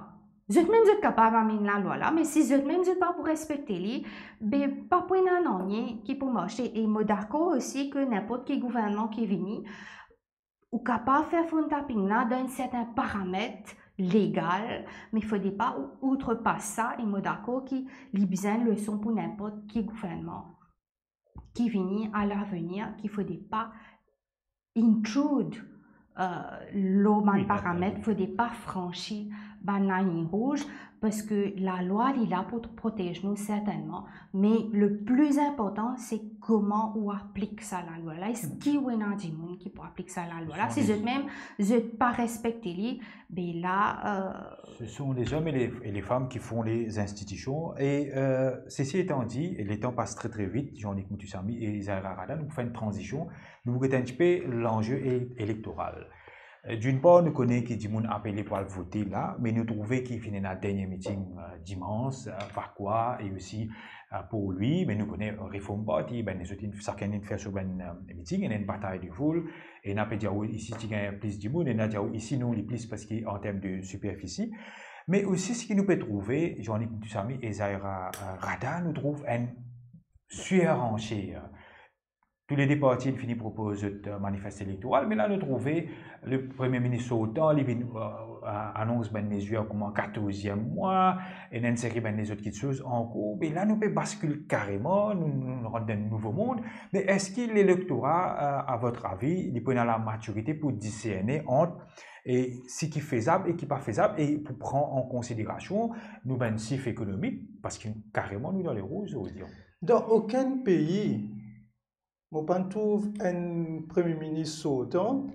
Zot mem zot kapav amenn lalwa la, me si zot mem zot pa pou respekte li, be pa pou ena nanye ki pou marse. E mo dakor osi ke ninport ki gouvernman ki vini, ou kapav fer phone tapping la dan enn sertin paramet legal, me fode pa ou outrepas sa, e mo dakor ki li bizin leson pou ninport ki gouvernman ki vini a lavenir, ki fode pa intrude, euh, lor bann paramet, fode pa fransi bann laliny rouz, parski lalwa li la pou protez nou sertennman, me le pli inportan, se kouma ou aplik sa lalwa la, eski ou ena dimoun ki pou aplik sa lalwa la. Si zot mem, zot pa respekte li, be la, euh, Ce sont les hommes et les, et les femmes qui font les institutions. Et, euh, ceci étant dit, et le temps passe très, très vite, Jean-Nic Muthusamy et Zaheera Raddha, nou pou fer enn tranzision, nou pou get enn tipe lanze e-, elektoral. Euh, d'une part, nou kone ki dimoun apele pou al vote la, me nou trouve ki finn ena dernie meeting, euh, dimans, euh, Farquhar e osi, euh, Paul Louis, me nou kone Reform Party, be zot inn, sakenn inn fer so bann, euh, meeting, ena enn batay de foul, ena pe dir, wi, isi ti gagn plis dimoun, ena dir, wi, isi non, li plis parski an term de siperfisi. Me osi, seki nou pe trouve, Jean-Nic Muthusamy e Zaheera, euh, Raddha, nou trouv enn surenchère. Toulede parti inn fini propoz zot, euh, manifest elektoral, me la nou trouve le Premie Minis sortan, li vinn, euh, euh, anons bann mezir kouma katorz mwa, e enn seri bann lezot kiksoz ankor. Me la nou pe baskil kareman, nou, nou, nou rant dan enn nouvo mond. Me eski lelektora, euh, à votre avis, li pou ena lamatirite pou diserne ant, e, seki fezab e ki pa fezab, e pou pran an konsiderasion nou bann sif ekonomik, parski kareman nou dan le rouz, on va dire. Dan okenn pei, mo pa'nn trouv enn Premie Minis sortan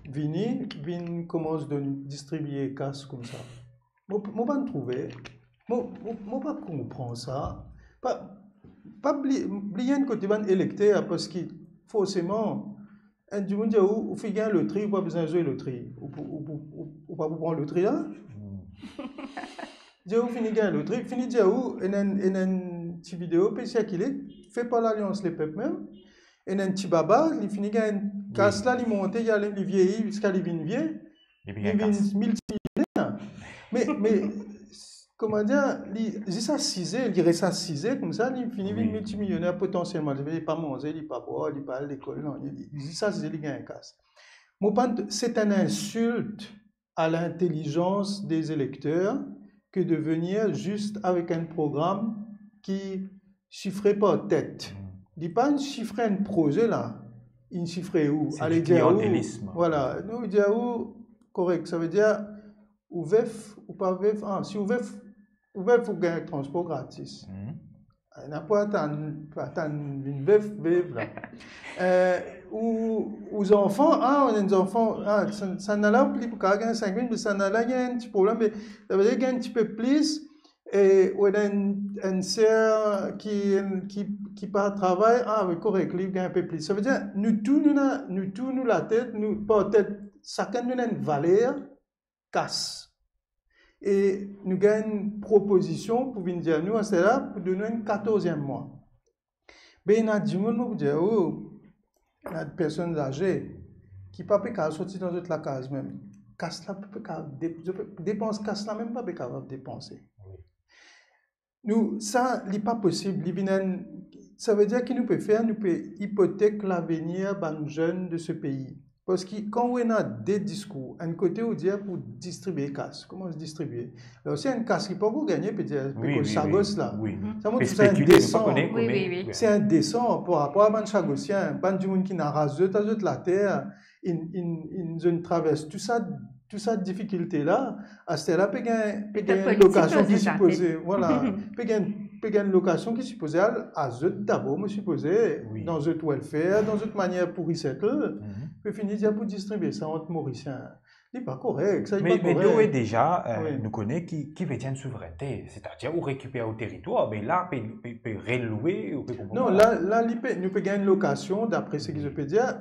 vini, vinn koumans donn, distribie kas koumsa. Mo, mo pa'nn trouve, mo, mo, mo pa konpran sa. Pa, pa bli-, bliye enn kote bann elekter, parski forseman, enn dimoun dir ou, ou finn gagn lotri, ou pa bizin zwe lotri. Ou pou, ou pou, ou, ou pa pou pran lotri la? Hmm. Dir ou fini gagn lotri, fini dir ou, ena enn, ena enn ti video pe sirkile, fe par Lalians Lepep mem, ena enn ti baba, li fini gagn kas la, li monte, li ale, li vieyi, ziska li vinn vie, li vinn miltimilioner. Me, me, kouma dir, li zis asize, li res asize koumsa, li fini vinn miltimilioner potansielman. Li pa manze, li pa bwar, li pa al lekol, non, li, li zis asize, li gagn kas. Mo pa'nn, c'est une insulte à l'intelligence des électeurs que de venir juste avec un programme qui chiffré par tête. Hmm. Li pa inn sifre enn proze la, inn sifre ou, ale dir ou, kliantelism. Voilà, nou dir ou, korek, savedir, ou vef, ou pa vef, ah, si ou vef, ou vef, ou gagn transpor gratis. Hmm. Ah, ena pou atann, pou atann vinn vef, vef la. Euh, Ou, ou zanfan, ah, ou ena enn zanfan, ah, sa, sannla, li pou kapav gagn sink mil, me sannla, li ena enn ti problem, me, savedir, gagn enn tipe plis, e ou ena enn, enn ser ki, ki, ki pa travay, ah, wi, korek, li gagn enn pe plis. Savedir, nou tou, nou ena, nou tou, nou latet, nou, par tet, sakenn nou ena enn valer, kas. E nou gagn enn propozision pou vinn dir nou, aster la, pou donn nou enn katorz mwa. Be, ena dimoun, mo pou dir, oh, ena personn aze ki pa pe kapav sorti dan zot lakaz mem. Kas la pa pe kapav de-, zot pe, depans kas la mem pa pe kapav depanse. Wi. Nou, sa, li pa posib, li vinn enn, savedir ki nou pe fer, nou pe ipotek lavenir bann zenn de se pei. Parski kan ou ena de diskour, enn kote ou dir pou distribie kas, koumans distribie. Ler si enn kas ki pankor gagne, pe dir, pe koz sagos la. Wi, wi, wi. Sa, mo trouv sa indesan. Wi, wi, wi. Se indesan par rapor a bann sagosien, bann dimoun ki ena raz zot a zot later, inn, inn, inn, zot inn travers tou sa, tou sa difikilte la, aster la pe gagn, pe gagn lokasion ki sipoze, vwala, pe gagn, pe gagn lokasion ki sipoze al a zot dabor, mo sipoze, dan zot welfare, dan zot manier pou resettle, pe fini dir pou distribie sa ant Morisien. Li pa korek, sa, li pa korek. Me, me de deza, eh, nou kone ki, ki vedir enn souverennte, setadir ou rekiper ou teritwar, me la, pe, pe, pe relwe, ou pe konpran. Non, la, la, li pe, nou pe gagn lokasion, dapre seki zot pe dir,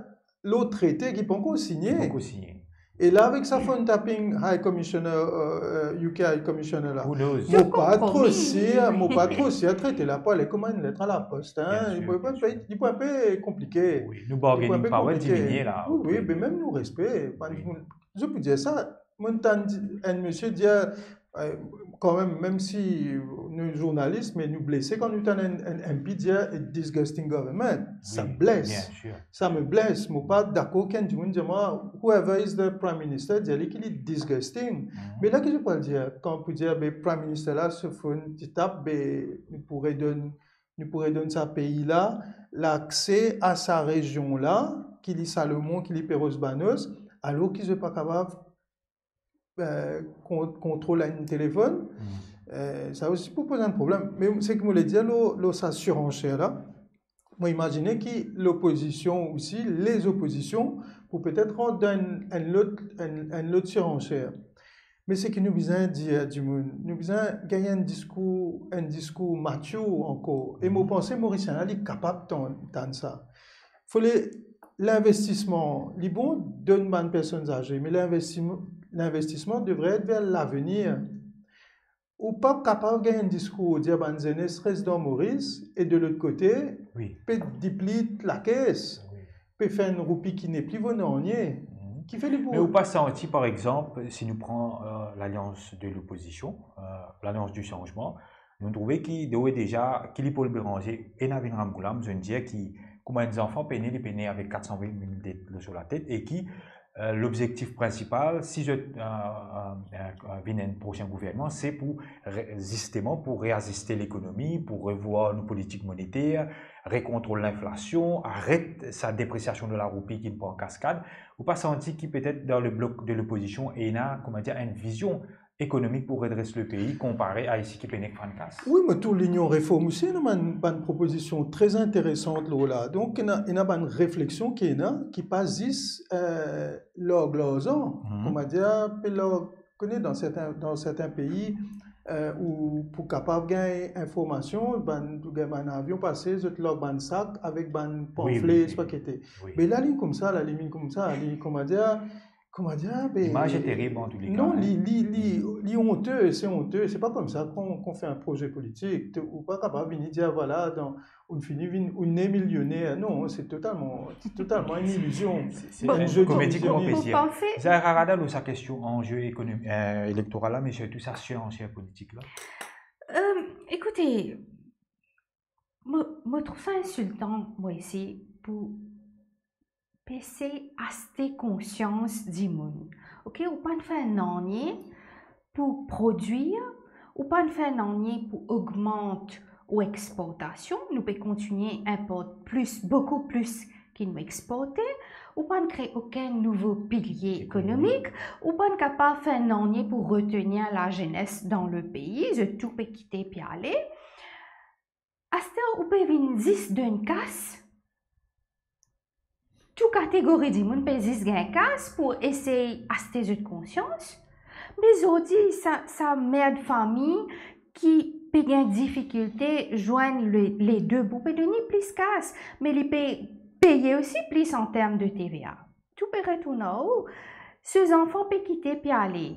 lot trete ki pankor signe. Ki pankor signe. E la, avek sa phone tapping High Commissioner, eh, eh, U K High Commissioner la, mo pa tro sir, mo pa tro sir trete la pou ale kouma enn let a lapos, hein. Li pou enn pe, li pou enn pe konplike. Wi, nou bargaining power diminie la. Wi, wi, me mem nou respe, bann dimoun, zot pou dir sa, mo tann enn misie dir, eh, kanmem, mem si nou zournalis, me nou blese kan nou tann enn, enn M P dir, "A disgusting government." Sa bles. Wi, bien sûr. Sa mo bles, mo pa dakor ki enn dimoun dir mwa, whoever is the prime minister, dir li ki li disgusting. Me la ki zot pou al dir, kan pou dir, be, prime minister la, so phone ti tap, be, nou pou redonn, nou pou redonn sa pei la lakse a sa rezion la, ki li Salomon, ki li Perros Banhos, alor ki zot pa kapav eh, kon-, kontrol enn telefonn, eh, sa osi pou poz enn problem. Me seki mo le dir lor, lor sa surenchère la, mo imazine ki lopozision osi, lezopozision, pou petet rant dan enn, enn lot, enn, enn lot surenchère. Me seki nou bizin dir dimoun, nou bizin gagn enn diskour, enn diskour mature ankor. E mo panse Morisien la, li kapav tann, tann sa. Fode linvestisman, li bon donn bann personn aze, me linvestisman, linvestisman devre et ver lavenir. Ou pa kapav gagn enn diskour, dir bann zenes res dan Moris, e de lot kote, pe diplit lakes, pe fer enn roupi ki nepli vo nanye. Kifer li pou... Me ou pa santi, par exanp, si nou pran, eh, Lalians de Lopozision, eh, Lalians di Sanzman, nou trouve ki de deza, ki li Paul Bérenger ena vinn Ramgoolam, zot inn dir ki kouma enn zanfan pe ne, li pe ne avek kat san mil det lor so latet, e ki, eh, lobzektif prinsipal, si zot, eh, eh, eh, vinn enn prosin gouvernman, se pou re-, zisteman pou reaziste lekonomi, pou revwar nou politik moneter, rekontrol linflasion, aret sa depresiasion de la roupi ki pran kaskad. Ou pa santi ki petet dan le blok de lopozision ena, kouma dir, enn vizion ekonomik pou redres le pei, konpare a isi ki pe nek fann kas? Wi, me tou Linion Reform osi ena bann, bann propozision tre interesan lor la. Donk, ena, ena bann refleksion ki ena, ki pa zis, eh, larg larzan, kouma dir, pe larg, kone dan sertin, dan sertin pei, eh, ou pou kapav gagn informasion, bann, ou gagn bann avion pase, zot larg bann sak avek bann panfle, wi, wi, wi, pakete. Wi. Me la, li koumsa, la, li vinn koumsa, li, kouma dir, kouma dir, be... Limaz terib, an tou le ka, non, hein. Li, li, li, li onte, se onte. Se pa koumsa qu'on, qu'on fait un projet politique. To, ou pa kapav vini dir, vwala, dan, ou fini vinn, ou ne milioner. Non, se totalman, se totalman enn ilizion. Se, se enn ze de komedi, kouma pe dir. Zahra Radal, lor sa kestion anze ekonomi-, eh, elektoral la, me sirtou sa sirenchère politik la. Eh, ekoute, mo, mo trouv sa insiltan, mwa osi, pou pe sey aste konsians dimoun. Ok, ou pa'nn fer nanye pou prodwir, ou pa'nn fer nanye pou ogmant ou exportasion, nou pe kontigne inport plis, boukou plis ki nou exporte, ou pa'nn kre okenn nouvo pilie ekonomik, ou pa'nn kapav fer nanye pou retenir lazenes dan le pei, zot tou pe kite pe ale. Aster ou pe vinn zis donn kas, tou kategori dimoun pe zis gagn kas pou esey aste zot konsians. Me zordi, sa, sa mer de fami ki pe gagn difikilte zwenn le, le de bout, pe donn li plis kas, me li pe peye osi plis an term de T V A. Tou pe retourn ar ou. So zanfan pe kite, pe ale.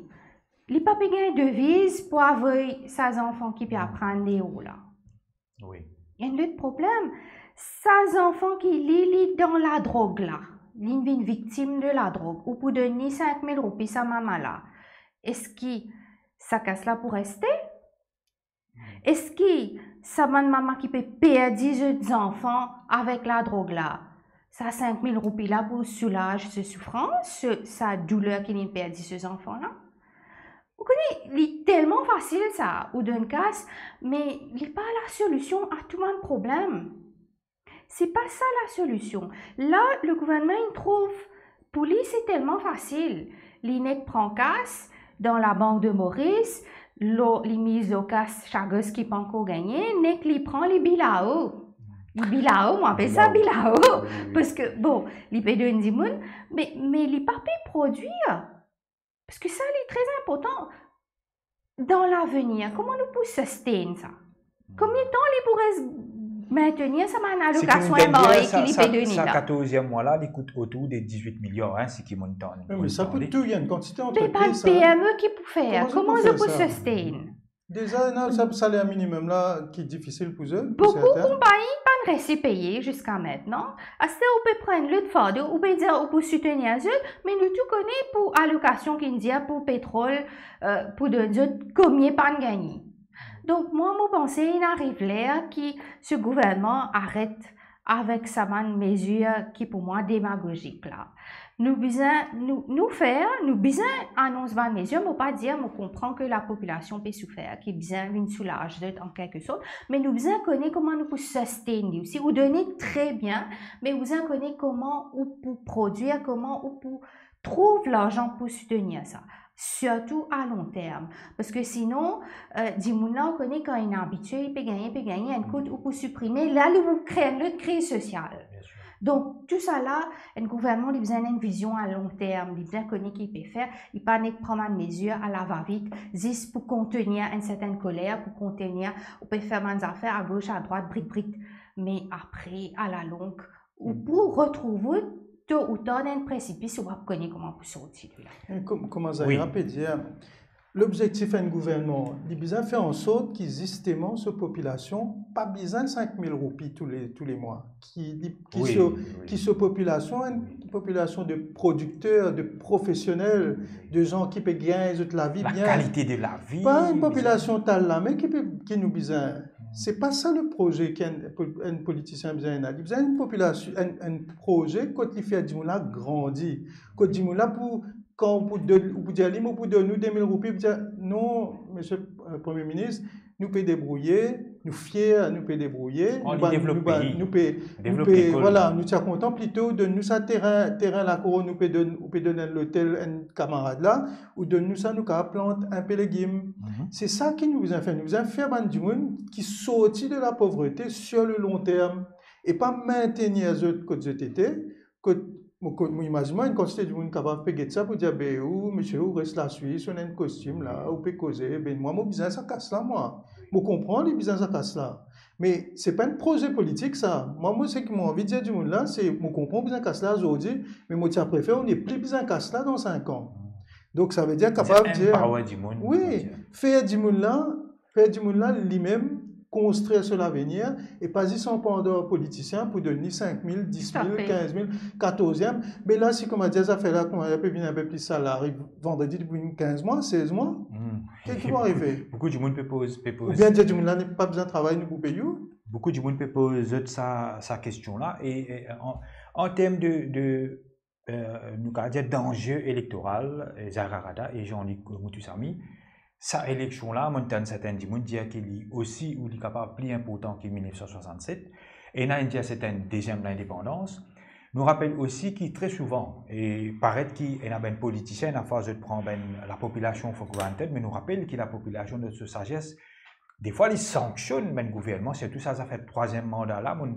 Li pa pe gagn deviz pou avoy sa zanfan ki pe aprann deor la. Wi. Enn lot problem, sa zanfan ki li, li dan ladrog la, li vinn viktim de ladrog, ou pou donn li sink mil roupi, sa mama la. Eski sa kas la pou reste? Eski sa bann mama ki pe perdi zot zanfan avek ladrog la, sa sink mil roupi la pou soulaz so soufrans, so, sa douler ki li perdi so zanfan la? Ou kone, li telman fasil sa, ou donn kas, me li pa lasolision a tou bann problem. Se pa sa lasolision. La, le gouvernman, li trouv, pou li, se telman fasil. Li nek pran kas dan Labank de Moris, lor, li miz lor kas Chagos ki pankor gagne, nek li pran, li bilao. Li bilao, mo apel sa bilao. Wi, wi. Parski, bon, li pe donn dimoun, me, me li pa pe prodwir. Parski sa, li tre inportan. Dan lavenir, kouma nou pou sustain sa? Konbien tan li pou res mentenir sa bann alokasion enbarke ki li pe donn la? Sa katorzièm mwa la, li kout otour de dizwit miliar, hein, seki mo tann. Wi, me sa pou tou, ena enn kantite antrepriz, sa. Me bann P M E ki pou fer? Kouma zot pou sustain? Deza, ena sa saler minimem la ki difisil pou zot, pou serten. Boukou konpagni pa'nn resi peye ziska aster. Aster ou pe pran lot fardo, ou pe dir ou pou soutenir zot, me nou tou kone pou alokasion ki dir pou petrol, eh, pou donn zot konbien pa'nn gagne. Donk, mwa, mo panse, inn ariv ler ki so gouvernman aret avek sa bann mezir ki, pou mwa, demagozik la. Nou bizin, nou, nou fer, nou bizin anons bann mezir, mo pa dir, mo konpran ki lapopilasion pe soufer, ki bizin vinn soulaz zot an kelke sort, me nou bizin kone kouma nou pou sustain li osi. Ou donn li tre bien, me ou bizin kone kouma ou pou prodwir, kouma ou pou trouv larzan pou soutenir sa, sirtou a long term. Parski sinon, eh, dimoun la, ou kone, kan li abitie, li pe gagne, pe gagne, enn kout ou pou siprime, la li pou kre enn lot kriz sosial. Bien sir. Donk, tou sa la, enn gouvernman, li bizin enn vizion a long term, li bizin kone ki li pe fer, li pa nek pran bann mezir a la va-vit, zis pou kontenir enn sertenn koler, pou kontenir, ou pe fer bann zafer a gos, a drwat, brik, brik. Me apre, a la long, ou pou retrouv ou to ou tar dan enn presipis, ou pa kone kouma pou sorti de la. E kom-, kouma Zahira pe dir, lobzektif enn gouvernman, li bizin fer ansort ki zisteman so popilasion pa bizin sink mil roupi tou le, tou le mwa. Ki li, ki so, ki so popilasion, enn popilasion de prodikter, de profesionel, de zan ki pe gagn zot lavi bien. Lakalite de lavi. Pa enn popilasion tal lame ki pe, ki nou bizin. Se pa sa le proze ki enn, enn politisien bizin ena. Li bizin enn popilasion, enn, enn proze kot li fer dimoun la grandi. Kot dimoun la pou, kan ou pou donn, ou pou dir li, mo pou donn ou de mil roupi, pou dir, non, misie, eh, Premie Minis, nou pe debrouye, nou fier, nou pe debrouye, nou pe, nou pe, vwala, nou ti a kontan plito ou donn nou sa terin, terin la kot nou pe donn, ou pe donn enn lotel enn kamarad la, ou donn nou sa, nou kapav plant enpe legim. Se sa ki nou bizin fer. Nou bizin fer bann dimoun ki sorti de lapovrete sur le long terme e pa mentenir zot kot zot ete, kot, mo, kot, mo imazinn mwa, enn kantite dimoun kapav pe get sa pou dir, "Be ou, misie, ou res Laswis, ou ena enn kostim la, ou pe koze, be mwa, mo bizin sa kas la, mwa." Mo konpran li bizin sa kas la. Me se pa enn proze politik, sa. Mwa, mo, seki mo anvi dir dimoun la, se, mo konpran ou bizin kas la zordi, me mo ti a prefer ou nepli bizin kas la dan sink an. Donk, savedir kapav dir, wi, fer dimoun la, fer dimoun la, limem, konstrir so lavenir, e pa zis anpran dan politisien pou donn li sink mil, dis mil, kinz mil, katorzièm. Me la, si, kouma dir, zafer la, kouma dir, pe vinn enpe pli, sa la ariv vandredi, depi kinz mwa, sez mwa. Ki, ki pou arive? Boukou dimoun pe poz, pe poz. Oubien dir dimoun la, nou pa bizin travay, nou pou pey ou. Boukou dimoun pe poz zot sa, sa kestion la. E, e, an, an term de, de, eh, nou kapav dir danze elektoral, eh, Zahra Rada e Jean-Luc Moutoussamy, sa eleksion la, mo tann serten dimoun dir ki li osi, ou li kapav pli inportan ki mil nef san swasannset. Ena inn dir se enn deziem lindepandans. Nou rapel osi ki tre souvan, e paret ki ena bann politisien, ena fwa zot pran bann lapopilasion for granted, me nou rapel ki lapopilasion, dan so sazes, defwa li sanksionn bann gouvernman, sirtou sa zafer trwaziem manda la, mo,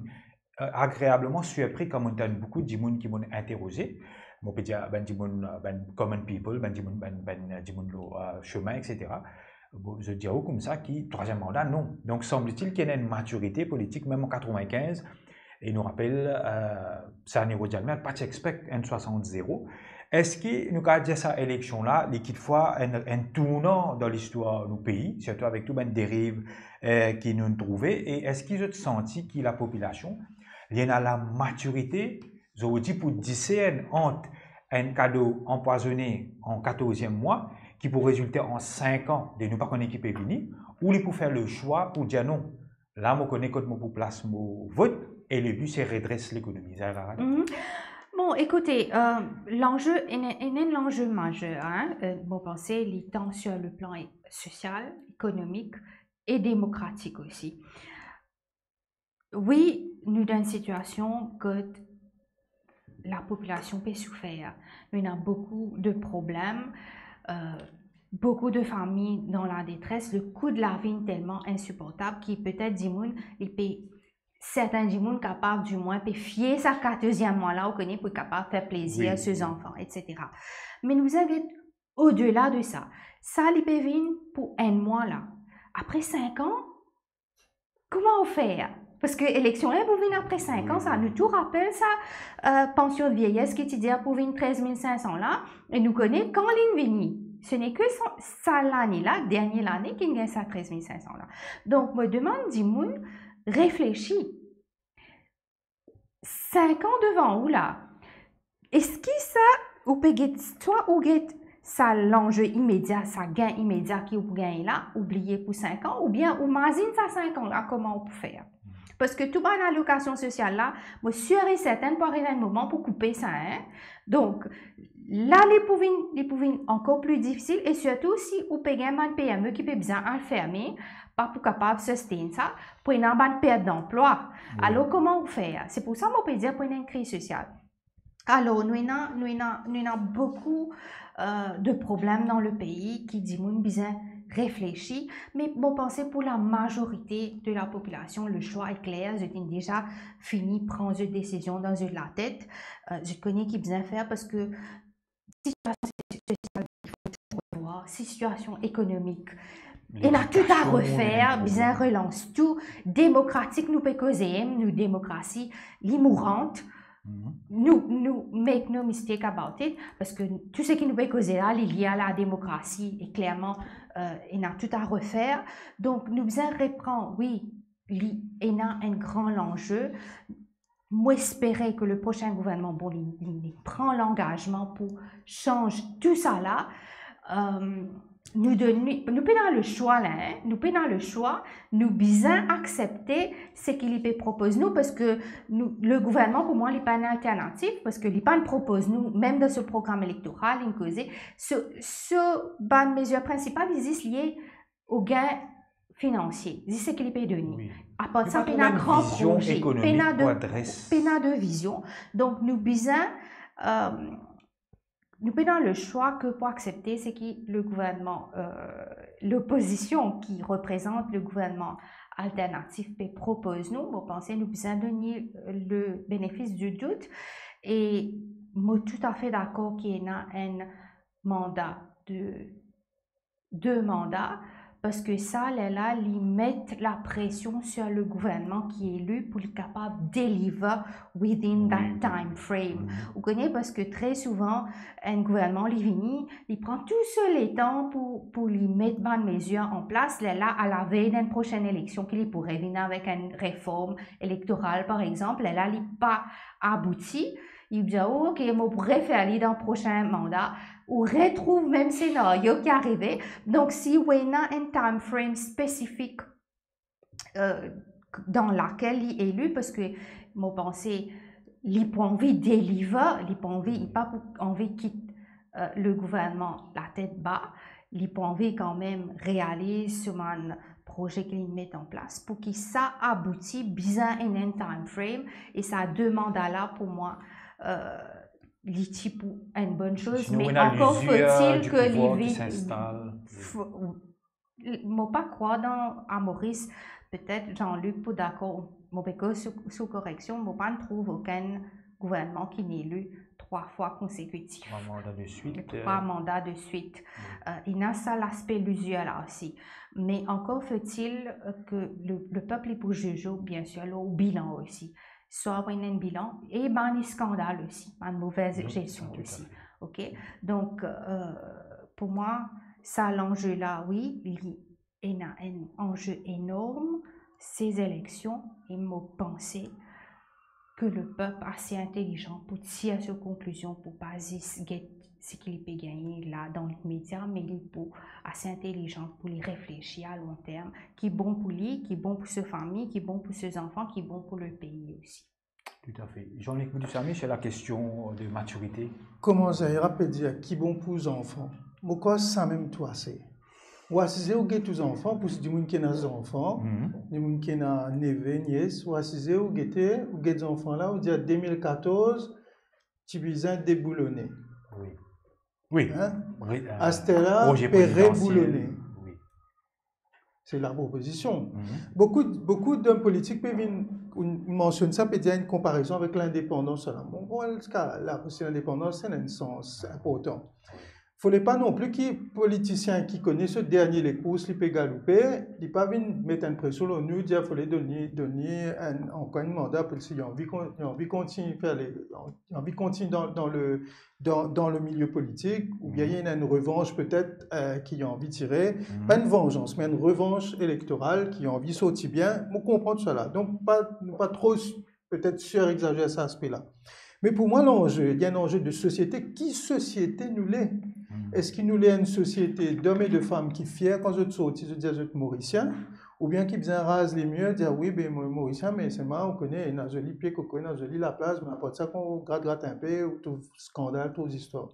agreableman sirpri kan mo'nn tann boukou dimoun ki mo'nn interoze, mo pe dir bann dimoun, bann common people, bann dimoun, bann, bann dimoun lor, eh, sime, et cetera. Bon, zot dir ou koumsa ki trwaziem manda, non. Donk, sanble-t-il ki ena enn matirite politik, mem an katrevin-kinz, e nou rapel, eh, Sani Rodialmir pa ti expect enn swasant zero. Eski nou kapav dir sa eleksion la, li kitfwa enn, enn tournan dan listwar nou pei, sirtou avek tou bann deriv, eh, ki nou'nn trouve, e eski zot santi ki lapopilasion, li ena lamatirite, zordi pou disern ant enn kado anpwazone an katorz mwa, ki pou rezilte an sink an, de nou pa kone ki pe vini, ou li pou fer le swa pou dir non, la mo kone kot mo pou plas mo vot, e le bi se redres lekonomi. Zara. Mhm. Bon, ekoute, eh, lanze, ena, ena enn lanze mazer, hein, eh, mo panse, li tan sur le plan e-, sosial, ekonomik e demokratik osi. Wi, nou dan enn sitiasion kot lapopilasion pe soufer. Nou ena boukou de problem, eh, boukou de fami dan ladetres, le kou de lavi telman insiportab ki petet dimoun, li pe, sertin dimoun kapav, dimwin, pe fie sa katorz mwa la, ou kone, pou kapav fer plezir, wi, so zanfan, et cetera. Me nou bizin get odela de sa. Sa, li pe vinn pou enn mwa la. Apre sink an, kouma ou fer? Parski eleksion la pou vinn apre sink an, sa. Wi. Nou tou rapel sa, eh, pansion de vieyes ki ti dir pou vinn trez mil sink san la, e nou kone kan li'nn vini. Se ne ke sa, sa lane la, dernie lane, ki'nn gagn sa trez mil sink san la. Donk, mo demann dimoun reflesi. Sink an devan ou la, eski sa, ou pe get, swa ou get sa lanze imedia, sa gagn imedia ki ou pou gagn la, ou bliye pou sink an, oubien ou mazinn sa sink an la, kouma ou pou fer? Parski tou bann alokasion sosial la, mo sir e sertin pou ariv enn moman pou koupe sa, hein. Donk, la, li pou vinn, li pou vinn ankor pli difisil, e sirtou si ou pe gagn bann P M E ki pe bizin al ferme, pa pou kapav sustain sa, pou ena bann pert danplwa. Wi. Alor, kouma ou fer? Se pou sa mo pe dir pou ena enn kriz sosial. Alor, nou ena, nou ena, nou ena boukou, eh, de problem dan le pei ki dimoun bizin reflesi, me mo panse pou lamazorite de lapopilasion, le swa e kler, zot inn deza fini pran zot desizion dan zot latet, eh, zot kone ki bizin fer, parski sitiasion sosial, sitiasion ekonomik, ena tou a refer, bizin relans tou, demokratik, nou pe koze, nou demokrasi, li mourant. Mhm. Nou, nou, make no mistake about it, parski tou seki nou pe koze la, li lie a lademokrasi, e klerman, eh, ena tou a refer. Donk, nou bizin repran, wi, li ena enn gran lanze. Mo espere ke le prosin gouvernman, bon, li, li, li pran langazman pou sanz tou sa la. Eh, nou donn, nou pena le swa la, hein, nou pena le swa, nou bizin aksepte seki li pe propoz nou, parski nou, le gouvernman, pou mwa, li pa enn alternativ, parski li pa'nn propoz nou, mem dan so program elektoral, li'nn koze, so, so bann mezir prinsipal, li zis lie o gagn finansie, zis seki li pe donn. Wi. Apar sa, pena gran proze, pena de, pena de vizion. Donk, nou bizin, eh, nou pena le swa ke pou aksepte seki le gouvernman, eh, lopozision ki reprezant le gouvernman alternatif pe propoz nou. Mo panse nou bizin donn li le benefis di dout. E mo toutafe dakor ki ena enn manda de de manda, parski sa, lerla, li met lapresion sir le gouvernman ki eli pou li kapav deliver within that time frame. Ou kone, parski tre souvan, enn gouvernman, li vini, li pran tou so letan pou, pou li met bann mezir an plas, lerla, alavey d'enn prosenn eleksion, ki li pou revinn avek enn reform elektoral, par exanp, lerla, li pa abouti, li dir, "Oh, ok, mo pou refer li dan prosin manda." Ou retrouv mem senario ki arive. Donk, si ou ena enn time frame spesifik, eh, dan lakel li eli, parski mo panse li pou anvi deliver, li pou anvi, li pa pou anvi kit, eh, le gouvernman latet ba, li pou anvi kanmem realiz so bann proze ki li met an plas. Pou ki sa abouti, bizin ena enn time frame, e sa de manda la, pou mwa, eh, li ti pou enn bonn soz, me ankor fotil ke li vinn, mo pa krwar dan, a Moris, petet Jean-Luc pou dakor, mo pe koz sou, sou koreksion, mo pa'nn trouv okenn gouvernman ki'nn eli trwa fwa konsekitif. Trwa manda de swit, trwa manda de swit. Euh, ena sa laspe lizir la osi. Me ankor faut-il, euh, ke le, le pep li pou zize, biensir, lor bilan osi. Swa pou ena enn bilan, e bann skandal osi, bann move zestion osi. Ok? Donk, euh, pou mwa, sa lanze la, wi, li ena enn anze enorm, se zeleksion, e mo panse ke le pep ase intelizan pou tir so konklizion, pou pa zis get seki li pe gagne la dan limedia, me li pou ase intelizan pou li reflesi a long term, ki bon pou li, ki bon pou so fami, ki bon pou so zanfan, ki bon pou le pei osi. Toutafe. Jean-Luc Moudou-Samy, se la kestion de matirite. Kouma Zahira pe dir, ki bon pou zanfan? Mo krwar samem tou ase. Ou asize, ou get ou zanfan, pou dimoun ki ena zanfan, dimoun ki ena neve, nies, ou asize, ou gete, ou get zanfan la, ou dir, de mil katorz, ti bizin deboulone. Wi. Wi. Hein? Wi, euh, aster la, proze pe prezidansiel, reboulone. Wi. Se la propozision. Boukou, boukou dom politik pe vinn, ou mansionn sa, pe dir enn konparezon avek lindepandans la. Bon, bon, la, la, parski lindepandans, se ena enn sans inportan. Fode pa non pli ki politisien ki kone so dernie lekours, li pe galoupe, li pa vinn met enn presion lor nou, dir fode donn li, donn li enn, ankor enn manda, pou si li anvi kon-, li anvi kontign fer le, li anvi kontign dan, dan le, dan, dan le milie politik, oubien li ena enn revans petet, euh, ki li anvi tire, pa enn vanzans, me enn revans elektoral ki li anvi sorti bien, mo konpran tou sa la. Donk, pa, nou pa tro s-, petet sirexazer sa aspe la. Me pou mwa, lanze, li enn anze de sosiete. Ki sosiete nou le? Eski nou le enn sosiete dom e de fam ki fier kan zot sorti, zot dir zot Morisien, oubien ki bizin raz limir, dir, "Wi, be, mo Morisien, me selman, ou kone, ena zoli pie koko, ena zoli laplas, me apar sa, kan ou grat, grat inpe, ou trouv skandal, trouv zistwar."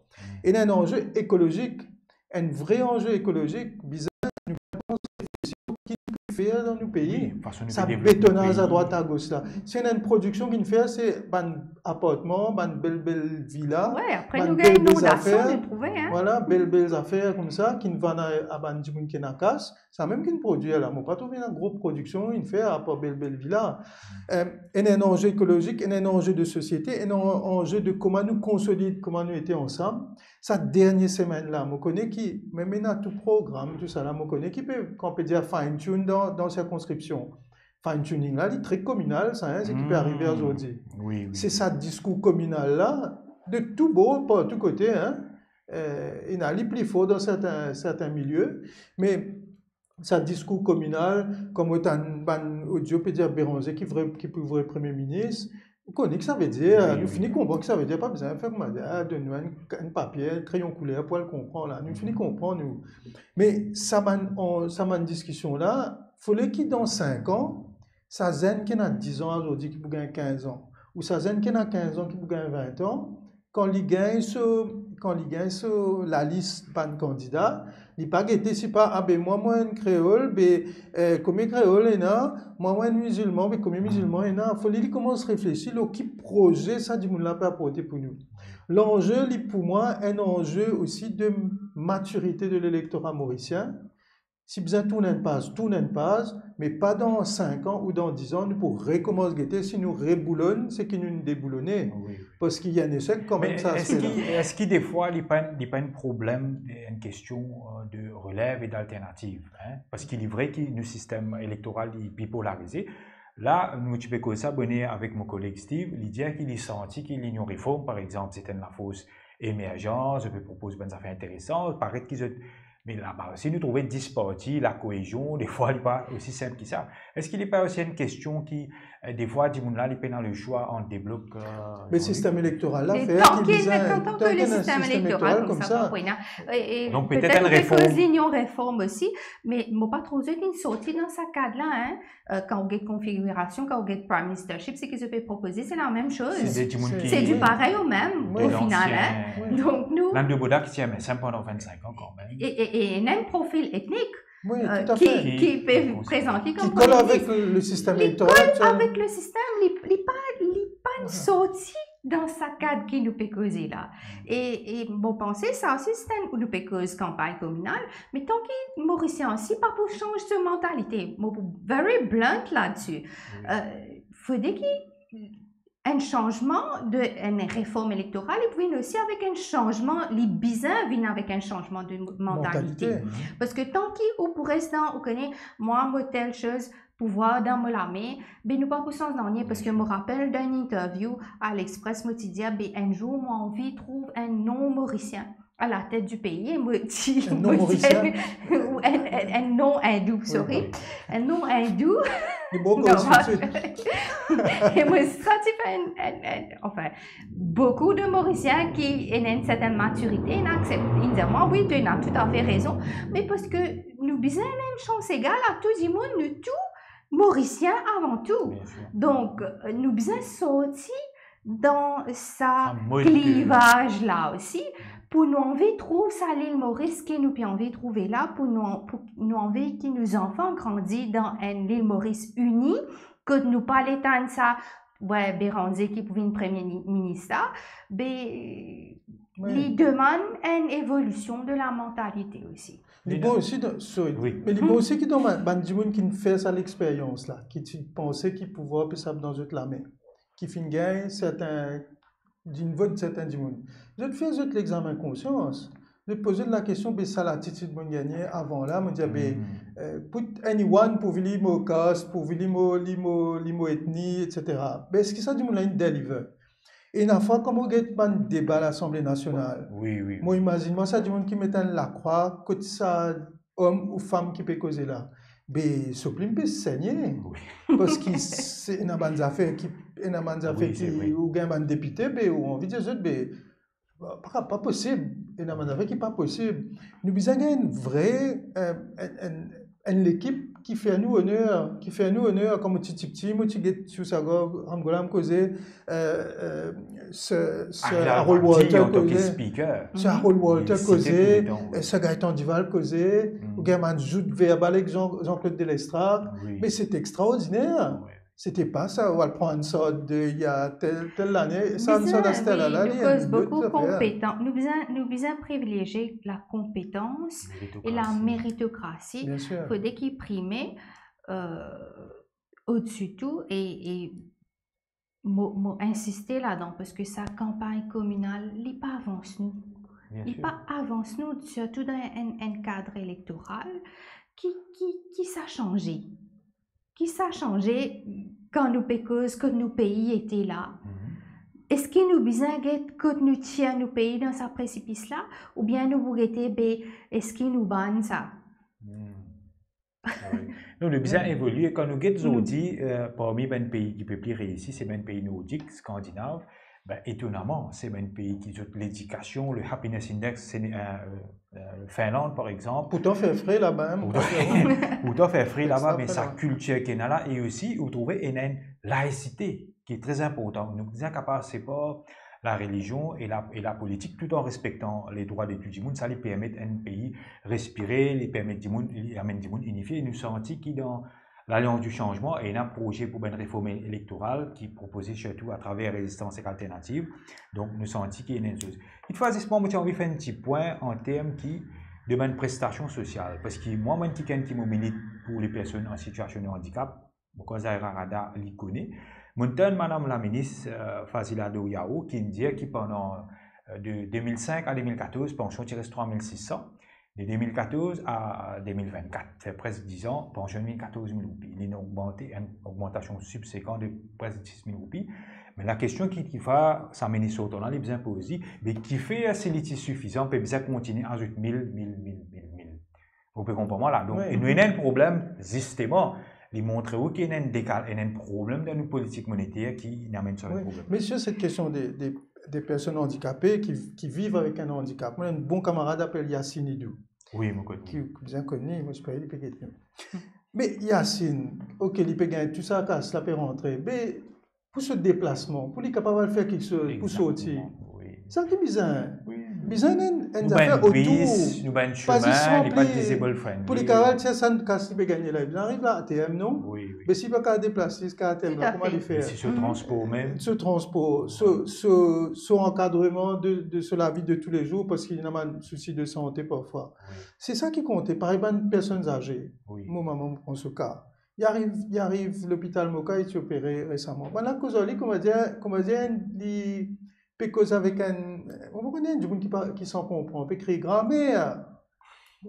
Ena enn anze ekolozik, enn vre anze ekolozik, bizin nou panse ki nou pe fer dan nou pei. Wi, fason nou pe devlop nou pei. Sa betonaz adrwat agos la. Si ena enn prodiksion ki'nn fer, se bann apartman, bann bel, bel vila, bann bel, bel zafer. Wi, apre nou gagn inondasion, nou trouve, hein. Vwala, bel, bel zafer koumsa, ki'nn vann a, a bann dimoun ki ena kas. Samem ki'nn prodwir la, mo pa trouv ena gro prodiksion inn fer apar bel, bel vila. Euh, ena enn anze ekolozik, ena enn anze de sosiete, ena enn anze de kouma nou konsolid, kouma nou ete ansam. Sa dernie semenn la, mo kone ki, mem ena tou program, tou sa la, mo kone ki pe, kan pe dir fine tune dan, dan sirkonskripsion. Fine tuning la, li tre kominal, sa, hein, seki pe arive azordi. Wi, wi. Se sa diskour kominal la, de tou bor, partou kote, hein. Euh, ena li pli for dan sertin, sertin milie, me sa diskour kominal, kouma tann bann odio pe dir Bérenger ki vre, ki pou vre premie minis, ou kone ki sa ve dir, nou fini konpran ki sa ve dir, pa bizin fer kouma, ah, donn nou enn, enn papie, enn kreyon kouler pou al konpran la, nou fini konpran nou. Me sa bann, an, sa bann diskision la, fode ki dan sink an, sa zenn ki ena diz an azordi ki pou gagn kinz an, ou sa zenn ki ena kinz an ki pou gagn vin an, kan li gagn so, kan li gagn so lalis bann kandida, li pa gete si pa, ah be mwa, mo enn kreol, be, eh, konbien kreol ena, mwa, mo enn mizilman, be konbien mizilman ena, fode li koumans reflesi lor ki proze sa dimoun la pe aporte pou nou. Lanze, li pou mwa, enn anze osi de matirite de lelektora morisien, Si bizin tourn enn paz, tourn enn paz, me pa dan sink an ou dan diz an, nou pou rekoumans gete si nou reboulonn seki nou'nn deboulone. Wi, wi. Parski ena lesek kanmem. Me sa eski, eski defwa li pa enn, li pa enn problem, enn kestion, euh, de relev e d'alternativ, hein? Parski li vre ki nou sistem elektoral li bipolarize. La, nou ti pe koz sa boner avek mo koleg Steve, li dir ki li santi ki Linyon Reform, par exanp, se enn lafors emerzan, zot pe propoz bann zafer interesan, paret ki zot, me laba osi nou trouve dis parti, lakoezion, defwa li pa osi sinp ki sa. Eski li pa osi enn kestion ki, euh, defwa dimoun la li pena leswa ant de blok, euh, Me sistem elektoral la fer ki bizin, tank ki ena sistem elektoral koumsa, pa pou ena. E, e donk petet enn reform. Petet nou pe koz Linyon Reform osi, me mo pa trouv zot inn sorti dan sa kad la, hein. Euh, kan ou get konfigirasion, kan ou get Prime Ministership, seki zot pe propoze, se lamem soz. Se de dimoun ki... Se di parey omem, o final, hein. Wi. Donk nou... Lann Deboda ki ti MSM pandan vennsenk an kanmem. E, e, e ena enn profil etnik, wi, euh, toutafe, ki, ki pe prezante li kom premye minis. Ki kol avek le sistem elektoral aktiel. Li kol avek le sistem, li, li pa, li pa sorti dan sa kad ki nou pe koze la. E, e mo panse sa osi, se enn, nou pe koz kanpagn kominal, me tanki Morisien osi pa pou sanz so mantalite, mo pou very blunt ladsi. Wi. Euh, fode ki enn sanzman de, enn reform elektoral, li pou vinn osi avek enn sanzman, li bizin vinn avek enn sanzman de mo-, mantalite. Mantalite. Parski tanki ou pou res dan, ou kone, mwa, mo tel soz, pouvwar dan mo lame, be nou pa pou sanz nanye, parski mo rapel dan enn interview Alexpress, mo ti dir, be enn zour, mo anvi trouv enn non Morisien à la tête du pays, e mo ti, enn non Morisien. Ou enn, enn, enn non indou, wi, sorry. Enn non indou. Li bon, non, koz tou swit. E mo santi pa enn, enn, enn, anfin, boukou de Morisien ki ena enn sertenn matirite, inn aksepte, inn dir mwa, wi, to ena toutafe rezon, me parski nou bizin ena enn sans egal a tou dimoun, nou tou Morisien avan tou. Bien sûr. Donk, euh, nou bizin sorti dan sa mod klivaz la osi, pou nou anvi trouv sa Lil Moris ki nou pe anvi trouve la, pou nou, pou nou anvi ki nou zanfan grandi dan enn Lil Moris ini, kot nou pa le tann sa, wi, Béranger ki pou vinn premie ni-, minis la, be, wi, li demann enn evolision de la mantalite osi. Li bon osi dan, sorry, wi, me li bon osi ki dan bann, bann dimoun ki finn fer sa lexperyans la, ki ti panse ki pouvwar pe sap dan zot lame, ki finn gagn serten, dinn vot serten, dimoun, zot fer zot lexamen konsians. Zot poz zot lakestion, be sa latitid mo gagne avan la, mo dir, be, euh, put anyone pou vini mo kas, pou vini mo, li mo, li mo etni, et cetera. Be eski sa dimoun la inn deliver? E ena fwa, kan mo get bann deba Lasanble Nasional, wi, wi, mo imazinn mwa sa dimoun ki met enn lakrwa kot sa om ou fam ki pe koze la, be so plim pe segne. Wi. Parski se, ena bann zafer ki, ena bann zafer, wi, se vre, ki, ou gagn bann depite, be ou anvi dir zot, be pa, pa, pa posib. Ena bann zafer ki pa posib. Nou bizin gagn enn vre, euh, enn, enn, enn lekip ki fer nou oner, ki fer nou oner. Kan mo ti tipti, mo ti get Sir Sagaw Ramgoolam koze, euh, euh, Sir, Sir Harold Walter koze, Sir Harold Walter koze, euh, Sir Gaëtan Duval koze, ou gagn bann zout verbal ek Jean, Jean-Claude Delestrac, wi, me se extraordiner. Wi. Se pa sa, ou al pran enn sort de, il y a tel, tel lane, sa, enn sort de tel lane, nou koz boukou konpetans. Nou bizin, nou bizin privilezie la konpetans e la meritokrasi. Bien sûr. Fode ki prime, euh, odsi tou, e, e mo, mo insiste ladan, parski sa kanpagn kominal, li pa avans nou. Bien sûr. Li pa avans nou, sirtou dan enn, enn kad elektoral. Ki, ki, ki sa sanze? Ki sa sanze kan nou pe koz kot nou pei ete la? Mhm. Eski nou bizin get kot nou tir nou pei dan sa presipis la, oubien nou pou gete, be, eski nou bann sa? Hmm. Ah wi. Nou, nou bizin evolie. Kan nou get zordi, euh, parmi bann pei ki pe pli reisi, se bann pei nordik, skandinav. Be, etonaman, se bann pei ki zot ledikasion, le happiness index, se, euh, euh, Finland, par exanp. Pourtan fer fre laba, hein, pourtan fer fre laba, me sa kiltir ki ena la, e osi, ou trouve, ena enn laisite ki tre inportan. Nou bizin kapav separ larelizion e la, e lapolitik, tout an respektan ledrwa de tou dimoun. Sa li permet enn pei respire, li permet dimoun, li amenn dimoun inifie. E nou santi ki dan Lalians di Sanzman, ena proze pou bann reform elektoral ki propoze sirtou atraver Rezistans ek Alternativ. Donk, nou santi ki ena enn soz. Kitfwa, zis mwa, mo ti anvi fer enn ti pwin an term ki, de bann prestasion sosial. Parski mwa, mwa, enn kikenn ki mo milit pou lepersonn an sitiasion de andikap, mo krwar Zahira Rada li kone. Mo tann madam laminis, euh, Fazila Doriao, ki'nn dir ki pandan, euh, de de mil sink a de mil katorz, pansion ti res trwa mil sis san. De de mil katorz a de mil vennkat, fer presk diz an, pansion vinn katorz mil roupi. Li inn ogmante, enn ogmantasion sibsekan de presk dis mil roupi. Me lakestion ki, ki fer sa minis sortan la, li bizin poze, be kifer si li ti sifizan, pe bizin kontigne azout mil, mil, mil, mil, mil? Ou pe konpran mwa la? Donk, wi, nou ena enn problem, zisteman, li montre ou ki ena enn dekal-, ena enn problem dan nou politik moniter ki inn amenn sa problem. Wi. Me sir set kestion de, de, de personn andikape ki, ki viv avek enn andikap, mo ena enn bon kamarad apel Yassine Idou. Wi, mo konn li. Ki, ki bizin konn li, mo espere li pe get nou. Me Yassine, ok, li pe gagn tou sa kas la pe rantre, me pou so deplasman, pou li kapav al fer kiksoz, pou sorti. Exactement, wi. Sa ki bizin. Wi. bizin enn, enn zafer otour, nou bann sime, li pa disabled friendly. Pou li kapav, sa, sa kas li pe gagne la, li bizin ariv la, ATM, non? Wi, wi. Me si li pa kapav deplase ziska ATM la, kouma li fer? So transpor mem. So transpor, so, so, so ankadreman de, de so lavi de toulezour, parski ena bann sousi de sante parfwa. Wi. Se sa ki konte, parey bann personn aze. Wi. Mo mama, mo pran so ka. Li ariv, li ariv lopital Moka, li ti opere resaman. Bann la koz ar li, koumadir, koumadir li pe koz avek enn, mo pa kone, enn dimoun ki pa, ki san konpran, pe kriy, "Gramer!"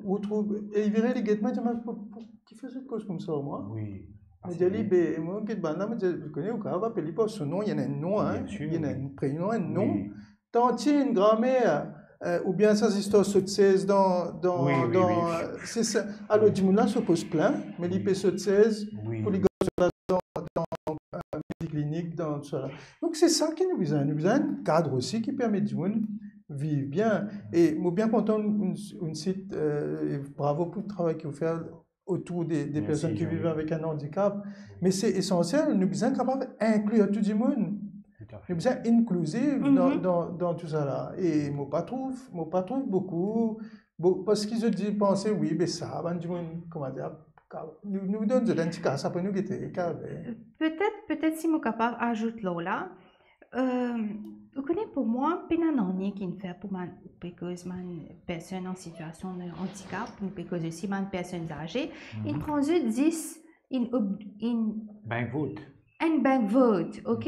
Ou trouv, e li vire, li get mwa, li dir, "Me pou, pou, kifer zot koz koumsa ar mwa?" Wi. Mo dir li, "Be, mo get bann la," mo dir, "Ou kone, ou kapav apel li par so nom, li ena enn nom, hein, li ena enn prenom, enn nom." Wi. Tantine, gramer, eh, oubien sa zistwar sot sez dan, dan, dan, eh, se sa. Alor, dimoun la so poz plin, me li pe sot sez pou li gagn so larzan dan, eh, mizik klinik, dan sa la. Donk, se sa ki nou bizin. Nou bizin enn kad osi ki permet dimoun viv bien. E mo bien kontan, ou, ou sit, eh, bravo pou travay ki ou fer otour de, de personn ki viv avek enn andikap. Me se esansiel, nou bizin kapav inklir tou dimoun. Toutafe. Nou bizin inkliziv dan, dan, dan tou sa la. E mo pa trouv, mo pa trouv boukou, bo-, parski zot dir, panse, wi, be sa, bann dimoun, koumadir, ka-, nou, nou donn zot enn ti kas, apre nou gete, kapav. Petet, petet si mo kapav azout lor la, eh, ou kone, pou mwa, pena nanye ki'nn fer pou bann, pe koz bann personn an sitiasion de andikap, nou pe koz osi bann personn aze, inn pran zot zis, inn ob-, inn bank vote. Enn bank vote, ok?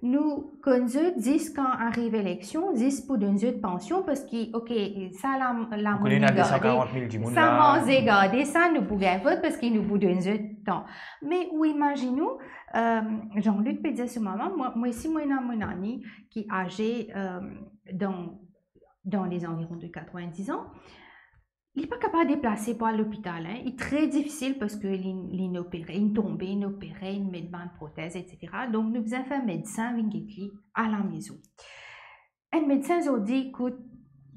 Nou konn zot zis kan ariv eleksion, zis pou donn zot pansion, parski, ok, sa la, la, ou kone, ena de san karant mil dimoun la, sa manze gade, sa nou pou gagn vot, parski nou pou donn zot tan. Me ou imazinn ou, eh, Jean-Luc pe dir so mama, mwa, mwa osi, mo ena mo nani ki aze, eh, dan, dan lezanviron de katrovin-diz an. Li pa kapav deplase pou al lopital, hein. Li tre difisil parski li, li'nn opere, li'nn tonbe, li'nn opere, li'nn met bann protez, et cetera. Donk, nou bizin fer medsin vinn get li alamezon. Enn medsin, zordi, kout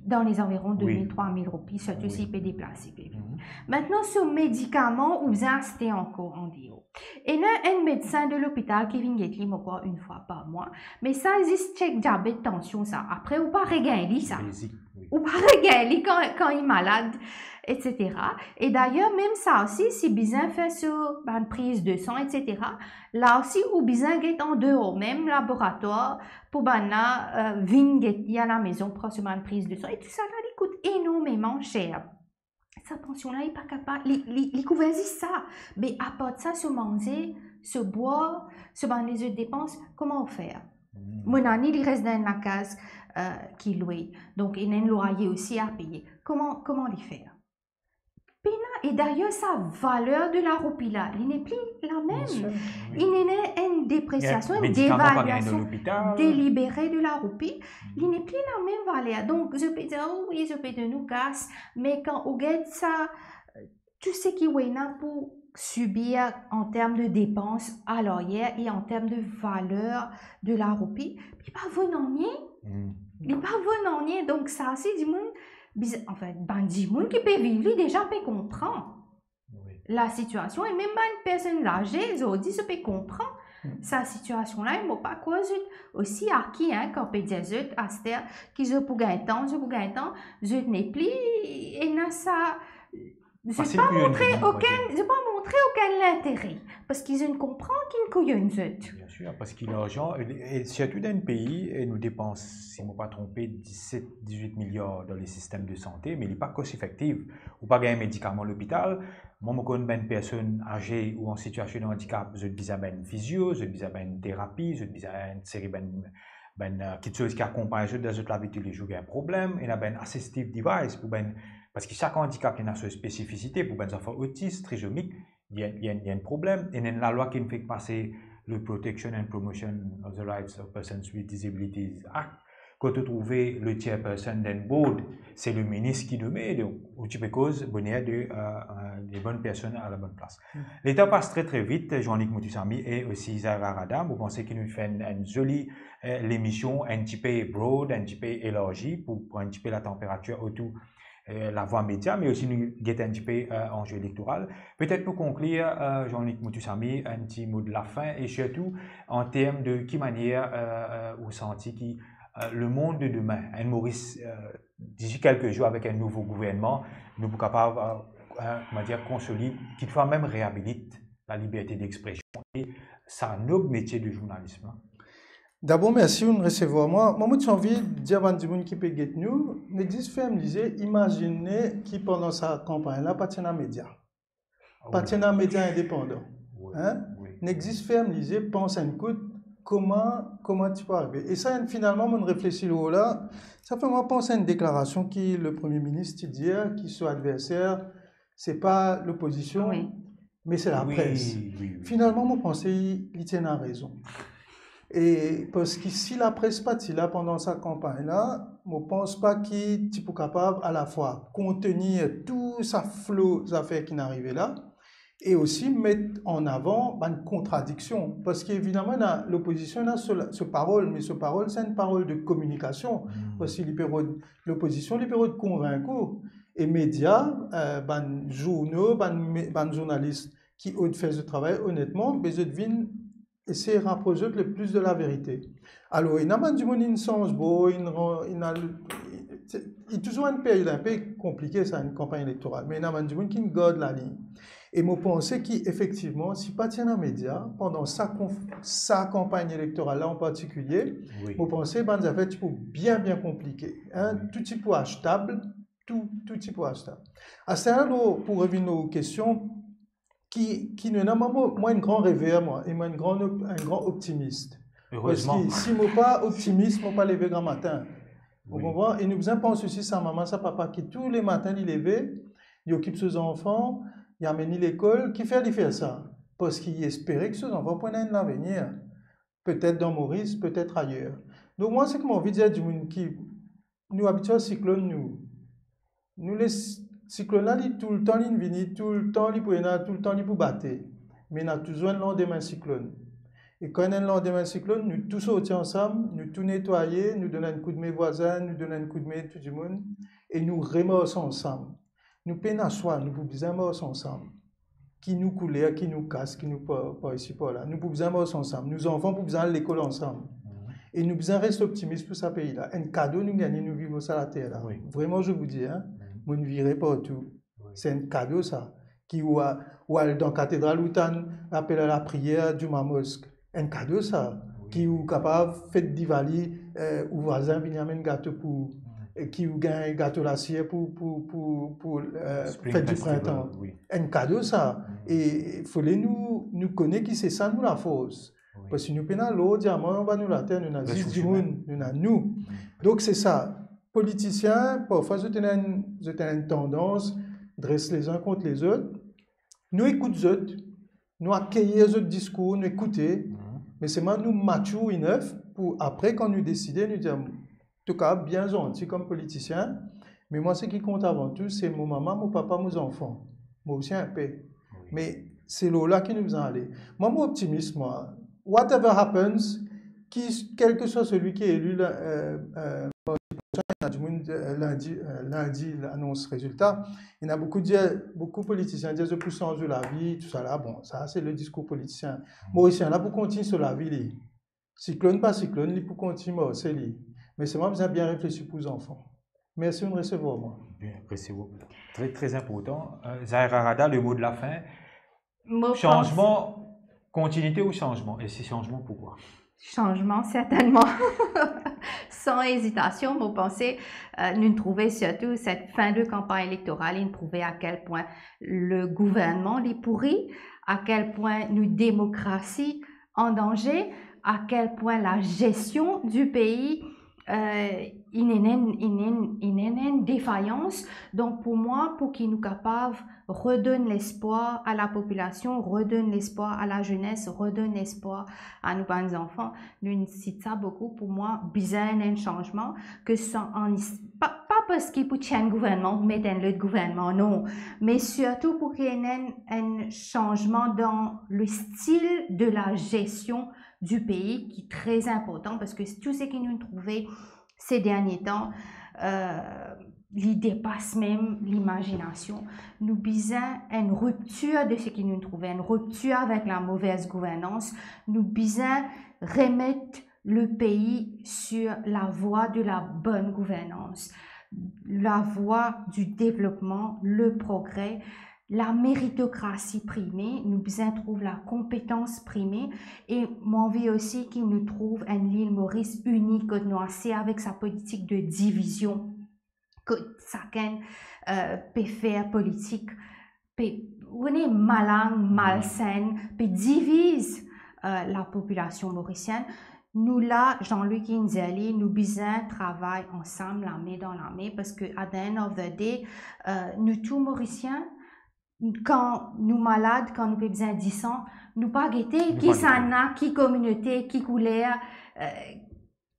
dan lezanviron de mil, trwa mil roupi, sirtou si li pe deplase, pe vini. Mintnan, so medikaman, ou bizin aste ankor andeor. Ena enn medsin de lopital ki vinn get li, mo krwar, enn fwa par mwa. Me sa, zis chek diabet, tansion, sa. Apre, ou pa regagn li, sa. Basic, wi. Ou pa regagn li kan, kan li malad, et cetera. E dayer, mem sa osi, si bizin fer so bann priz de san, et cetera, la osi, ou bizin get andeor mem laboratwar pou bann la, eh, vinn get li alamezon, pran so bann priz de san. E tou sa la, li kout enormeman ser. Sa pansion la, li pa kapav, li, li, li kouver zis sa. Me apar sa, so manze, so bwar, so bann lezot depans, kouma ou fer? Mo nani, li res dan enn lakaz, eh, ki lwe. Donk, ena enn lwaye osi a peye. Kouma, kouma li fer? Pena, e dayer, sa valer de laroupi la, li nepli lamem. Bien sir, wi. Li ena enn depresiasion, enn devalyasion delibere de laroupi. Medikaman pa gagn dan lopital. Li nepli lamem valer. Donk, zot pe dir, "Oh wi, zot pe donn nou kas," me kan ou get sa, tou seki ou ena pou sibir an term de depans a laryer e an term de valer de laroupi, li pa vo nanye. Li pa vo nanye. Donk, sa osi, dimoun, biz-, anfin, bann dimoun ki pe viv li deza pe konpran lasitiasion, e mem bann personn aze, zordi, zot pe konpran sa sitiasion la, e mo pa krwar zot osi aki, hein, kan pe dir zot aster ki zot pou gagn tan, zot pou gagn tan, zot nepli ena sa, zot pa montre okenn, zot pa montre okenn lintere, parski zot konpran ki'nn kouyonn zot. Bien sir, parski larzan, e, e sirtou dan enn pei, e nou depans, si mo pa tronpe, diset, dizuit miliar dan le sistem de sante, me li pa cost effective. Ou pa gagn medikaman lopital. Mwa, mo konn bann personn aze ou an sitiasion de andikap, zot bizin bann fizio, zot bizin bann terapi, zot bizin enn seri bann, bann, eh, kiksoz ki akonpagn zot dan zot lavi toulezour, gagn problem, ena bann assistive device pou bann, parski sak andikap ena so spesifisite, pou bann zanfan otis, trizomik, li enn, li enn, li enn problem. Ena enn lalwa ki'nn fek pase, le Protection and Promotion of the Rights of Persons with Disabilities Act, kot ou trouve le chairperson d'un board, se le minis ki nome, donk ou ti pe koz boner de, eh, eh, de bonn personn a la bonn plas. Letan pas tre, tre vit, Jean-Luc Moutoussamy e osi Zahra Radha, mo panse ki nou fer enn, enn zoli, eh, lemision, enn tipe broad, enn tipe elarzi, pou pran enn tipe latanperatir otour, eh, lavwa media, me osi nou get enn tipe, eh, anze elektoral. Petet pou konklir, eh, Jean-Luc Moutoussamy, enn ti mo de lafin, e sirtou an term de ki manier, eh, eh, ou santi ki, eh, le monde de demain, enn Moris, eh, d'ici quelques jours, avec un nouveau gouvernement, nou pou kapav, euh, euh, kouma dir, konsolid, kitfwa mem reabilit laliberte dexpresion e sa nob metie de zournalism la. Dabor, mersi ou'nn resevwar mwa. Mwa, mo ti anvi dir bann dimoun ki pe get nou, nek zis ferm lizie, imazine ki pandan sa kanpagn la, pa ti ena media. Ah, pa ti ena media indepandan. Wi, hein? Wi. Nek zis ferm lizie, pans enn kout, kouma, kouma ti pou arive. E sa, finalman, mo'nn reflesi lor la, sa fer mwa pans a enn deklarasion ki le Premie Minis ti dir, ki so adverser, se pa lopozision, wi, me se lapres. Wi, wi, wi. Finalman, mo panse li ti ena rezon. E parski si lapres pa ti la pandan sa kanpagn la, mo pans pa ki ti pou kapav alafwa kontenir tou sa flo zafer ki'nn arive la, e osi met an avan bann kontradiksion. Parski evidaman, ena, lopozision ena so, so parol, me so parol, se enn parol de kominikasion. Hmm. Parski li pe rod, lopozision, li pe rod konvink ou. E media, eh, bann zourno, bann me-, bann zournalis ki o-, fer zot travay onetman, be zot vinn esey rapros zot le plis de laverite. Alor, ena bann dimoun inn sanz bor, inn ran-, inn al-, se, li touzour enn period inpe konplike sa, enn kanpagn elektoral, me ena bann dimoun ki'nn gard laliny. E mo panse ki efektivman, si pa ti ena media, pandan sa konf-, sa kanpagn elektoral la an partikilie, wi, mo panse bann zafer ti pou bien, bien konplike, hein, wi, tou ti pou astab, tou, tou ti pou astab. Aster la, nou, pou revinn lor kestion, ki, ki nou ena, mwa, mwa, mwa enn gran rever, mwa, e mwa enn gran op-, enn gran optimis. Erezman. Parski si mo pa optimis, mo pa leve gramatin. Ou konpran? E nou bizin pans osi sa mama, sa papa ki tou le matin li leve, li okip so zanfan, li amenn li lekol. Kifer li fer sa? Parski li espere ki so zanfan pou ena enn lavenir, petet dan Moris, petet ayer. Donk mwa, seki mo anvi dir dimoun ki nou abitie ar siklonn, nou, nou les siklonn la, li toultan li vini, toultan li pou ena, toultan li pou bate. Me ena touzour enn landemin siklonn. E kan ena enn landemin siklonn, nou tou sorti ansam, nou tou netwaye, nou donn enn koudme vwazin, nou donn enn koudme tou dimoun, e nou remars ansam. Nou pena swa, nou pou bizin mars ansam. Ki nou kouler, ki nou kas, ki nou par, par isi, par la. Nou pou bizin mars ansam. Nou zanfan pou bizin al lekol ansam. Mhm. E nou bizin res optimis pou sa pei la. Enn kado nou gagne, nou viv lor sa later la. Wi. Vraiment, je vous dis, hein, mhm, mo'nn vire partou. Wi. Se enn kado sa. Ki ou a-, ou al dan katedral, ou tann lapel a lapriyer Juma Mosque. Enn kado sa. Wi. Ki ou kapav fet Diwali, eh, ou vwazin vinn amenn gato pou, mhm, e ki ou gagn gato lasir pou, pou, pou, pou, eh, Spring Festival, fet di printan. Wi. Enn kado sa. Mhm. E fode nou, nou kone ki se sa nou lafors. Wi. Parski nou pena lor, diaman anba nou later, nou ena zis dimoun, nou ena nou. Wi. Donk se sa, politisien, parfwa zot ena enn, zot ena enn tandans dres lezin kont lezot. Nou ekout zot, nou akeyir zot diskour, nou ekoute, mhm, me selman nou mature enough pou apre, kan nou deside, nou dir, to kapav bien zanti kom politisien, me mwa, seki kont avan tou, se mo mama, mo papa, mo zanfan. Mo osi inpe. Wi. Me se lor la ki nou bizin ale. Mwa, mo optimis, mwa. Whatever happens, ki, quel que soit celui qui est élu, la, euh, euh, mardi prochain, ena dimoun, euh, lindi, euh, lindi, lanons rezilta. Ena boukou dir, boukou politisien dir zot pou sanz zot lavi, tousala. Bon, sa, se le diskour politisien. Morisien la pou kontign so lavi, li. Siklonn pa siklonn, li pou kontign marse, li. Me selman bizin bien reflesi pou zanfan. Mersi, ou'nn resevwar mwa. Bien, mersi boukou. Tre, tre inportan. Euh, Zair Arada, le mot de la fin. Mo pans... Sanzman, kontinite ou sanzman? E si sanzman, poukwa? Sanzman, sertennman. San ezitasion, mo panse, euh, nou trouve sirtou set fin de kanpagn elektoral, inn trouve a kel pwin le gouvernman li pouri, a kel pwin nou demokrasi an danze, a kel pwin la gestion du pays, euh, inn ena enn, inn ena enn, inn ena enn defayans. Donk pou mwa, pou ki nou kapav redonn lespwar a lapopilasion, redonn lespwar a lazenes, redonn lespwar a nou bann zanfan, nou inn sit sa boukou. Pou mwa, bizin enn sanzman, ke sa an is-, pa, pa parski pou ti enn gouvernman, pou met enn lot gouvernman, non. Me sirtou pou ki ena enn, enn sanzman dan le stil de la gestion du pays, ki tre inportan, parski tou seki nou trouve se dernie tan, euh, li depas mem limazinasion. Nou bizin enn riptir de seki nou trouve, enn riptir avek la mauvaise gouvernance. Nou bizin remet le pays sur la voie de la bonne gouvernance. lavwa di devlopman, le progre, lameritokrasi prime, nou bizin trouv lakonpetans prime, e mo anvi osi ki nou trouv enn lil Moris ini kot nou ase avek sa politik de divizion, kot sakenn, eh, pe fer politik, pe, ou kone, malang, malsenn, pe diviz, eh, lapopilasion morisienn. Nou la, Jean-Luc inn dir li, nou bizin travay ansam, lame dan lame, parski at the end of the day, eh, nou tou Morisien, kan nou malad, kan nou pe bizin disan, nou pa gete ki sann-la, ki kominote, ki kouler, eh,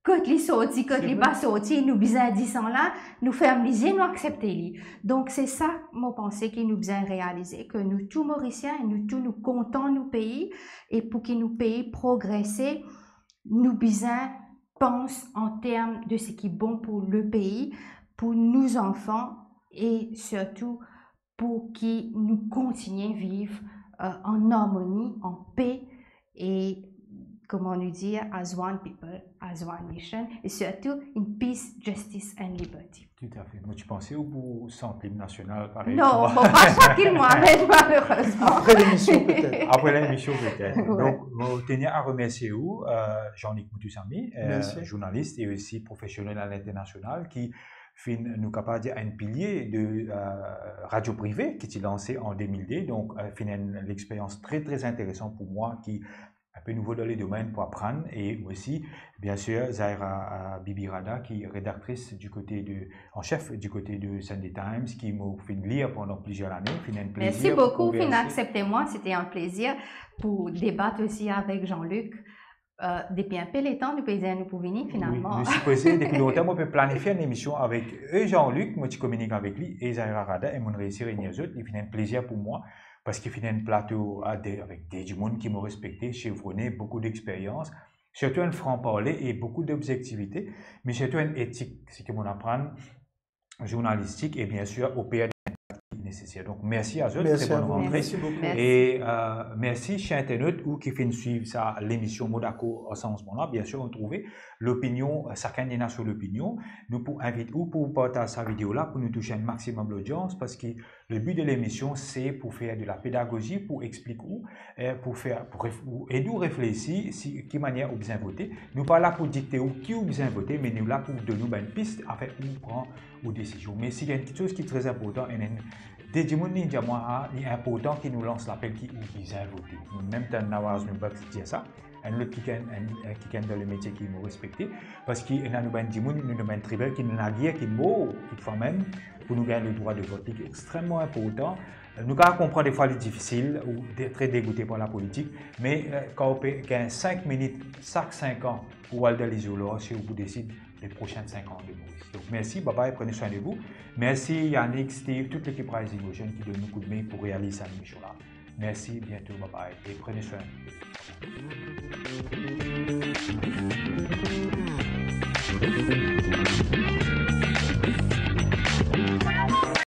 kot li sorti, kot li pa sorti, nou bizin disan-la, nou ferm lizie, nou aksepte li. Donk, se sa, mo panse ki nou bizin realize, ki nou tou Morisien, nou tou nou kontan nou pei, e pou ki nou pei progrese, nou bizin pans an term de seki bon pou le pei, pou nou zanfan, e sirtou pou ki nou kontinie viv, eh, an armoni, an pe, e, kouma nou dir, as one people, as one nation, e sirtou in peace, justice and liberty. Toutafe. Mo ti panse ou pou sant lim nasional parey. Non, mo pa sant li mwa-mem, malerezman. Apre lemision, petet. Apre lemision, petet. Donk, mo tenir a remersie ou, eh, Jean-Luc Moutoussamy, eh, zournalis e osi profesionel a linternasional, ki finn, nou kapav dir, enn pilie de, eh, Radio Privé ki ti lanse an de mil de. Donk, eh, finn enn lexperyans tre, tre interesan pou mwa ki enpe nouvo dan le domenn pou aprann, e osi, biensir, Zahira, eh, Bibi Rada, ki redaktris di kote de, an chef di kote de Sunday Times, ki mo finn lir pandan plizier lane, finn enn plezir. Mersi boukou, finn aksepte mwa, sete enn plezir pou debat osi avek Jean-Luc. Eh, depi enpe letan, nou pe dir nou pou vini, finalman. Wi, nou sipoze, depi lontan, mo pe planifie enn emision avek, eh, Jean-Luc, mo ti kominik avek li, e Zahira Rada, e mo'nn reisi reini zot, li finn enn plezir pou mwa, parski finn enn plato a de, avek de dimoun ki mo respekte, chevrone, boukou dexperyans, sirtou enn fran parle e boukou dobzektivite, me sirtou enn etik, seki mo'nn aprann, zournalistik e biensir oper dan enn kad ki neseser. Donk, mersi a zot, mersi tre bonn rantre. Mersi boukou. Mersi. E, eh, mersi, ser internat, ou ki finn swiv sa lemision Mo Dakor ar Sanzman la. Biensir, ou trouve lopinion, eh, sakenn ena so lopinion. Nou pou invit ou pou partaz sa video la pou nou touse enn maximum lodians, parski le bi de lemision, se pou fer de la pedagozi, pou explik ou, eh, pou fer, pou ref-, pou ed ou reflesi si ki manier ou bizin vote. Nou pa la pou dikte ou ki ou bizin vote, me nou la pou donn ou bann pis, afin ou pran ou desizion. Me si ena enn kiksoz ki tre inportan, enn, enn de dimoun inn dir mwa, ah, li inportan ki nou lans lapel ki ou bizin vote. Nou mem tann Nawaz Mubarak dir sa, enn lot kikenn, enn, enn kikenn dan lemetie ki mo respekte, parski ena nou bann dimoun, nou, nou bann tribal ki ena lagir, ki mor, kikfwa mem, pou nou gagn le drwa de vot. Li extreman inportan. Nou kapav konpran defwa li difisil ou de-, tre degoute par lapolitik, me, eh, kan ou pe gagn sink minit sak sink an pou al dan lezot la, se ou pou desid le prosin sink an de Moris. Donk, mersi, bye bye, prenez soin de vous. Mersi Yannick, Steve, tout lekip Rising Ocean ki donn nou koudme pou realiz sa emision la. Mersi, biento, bye bye, e prenez soin de vous.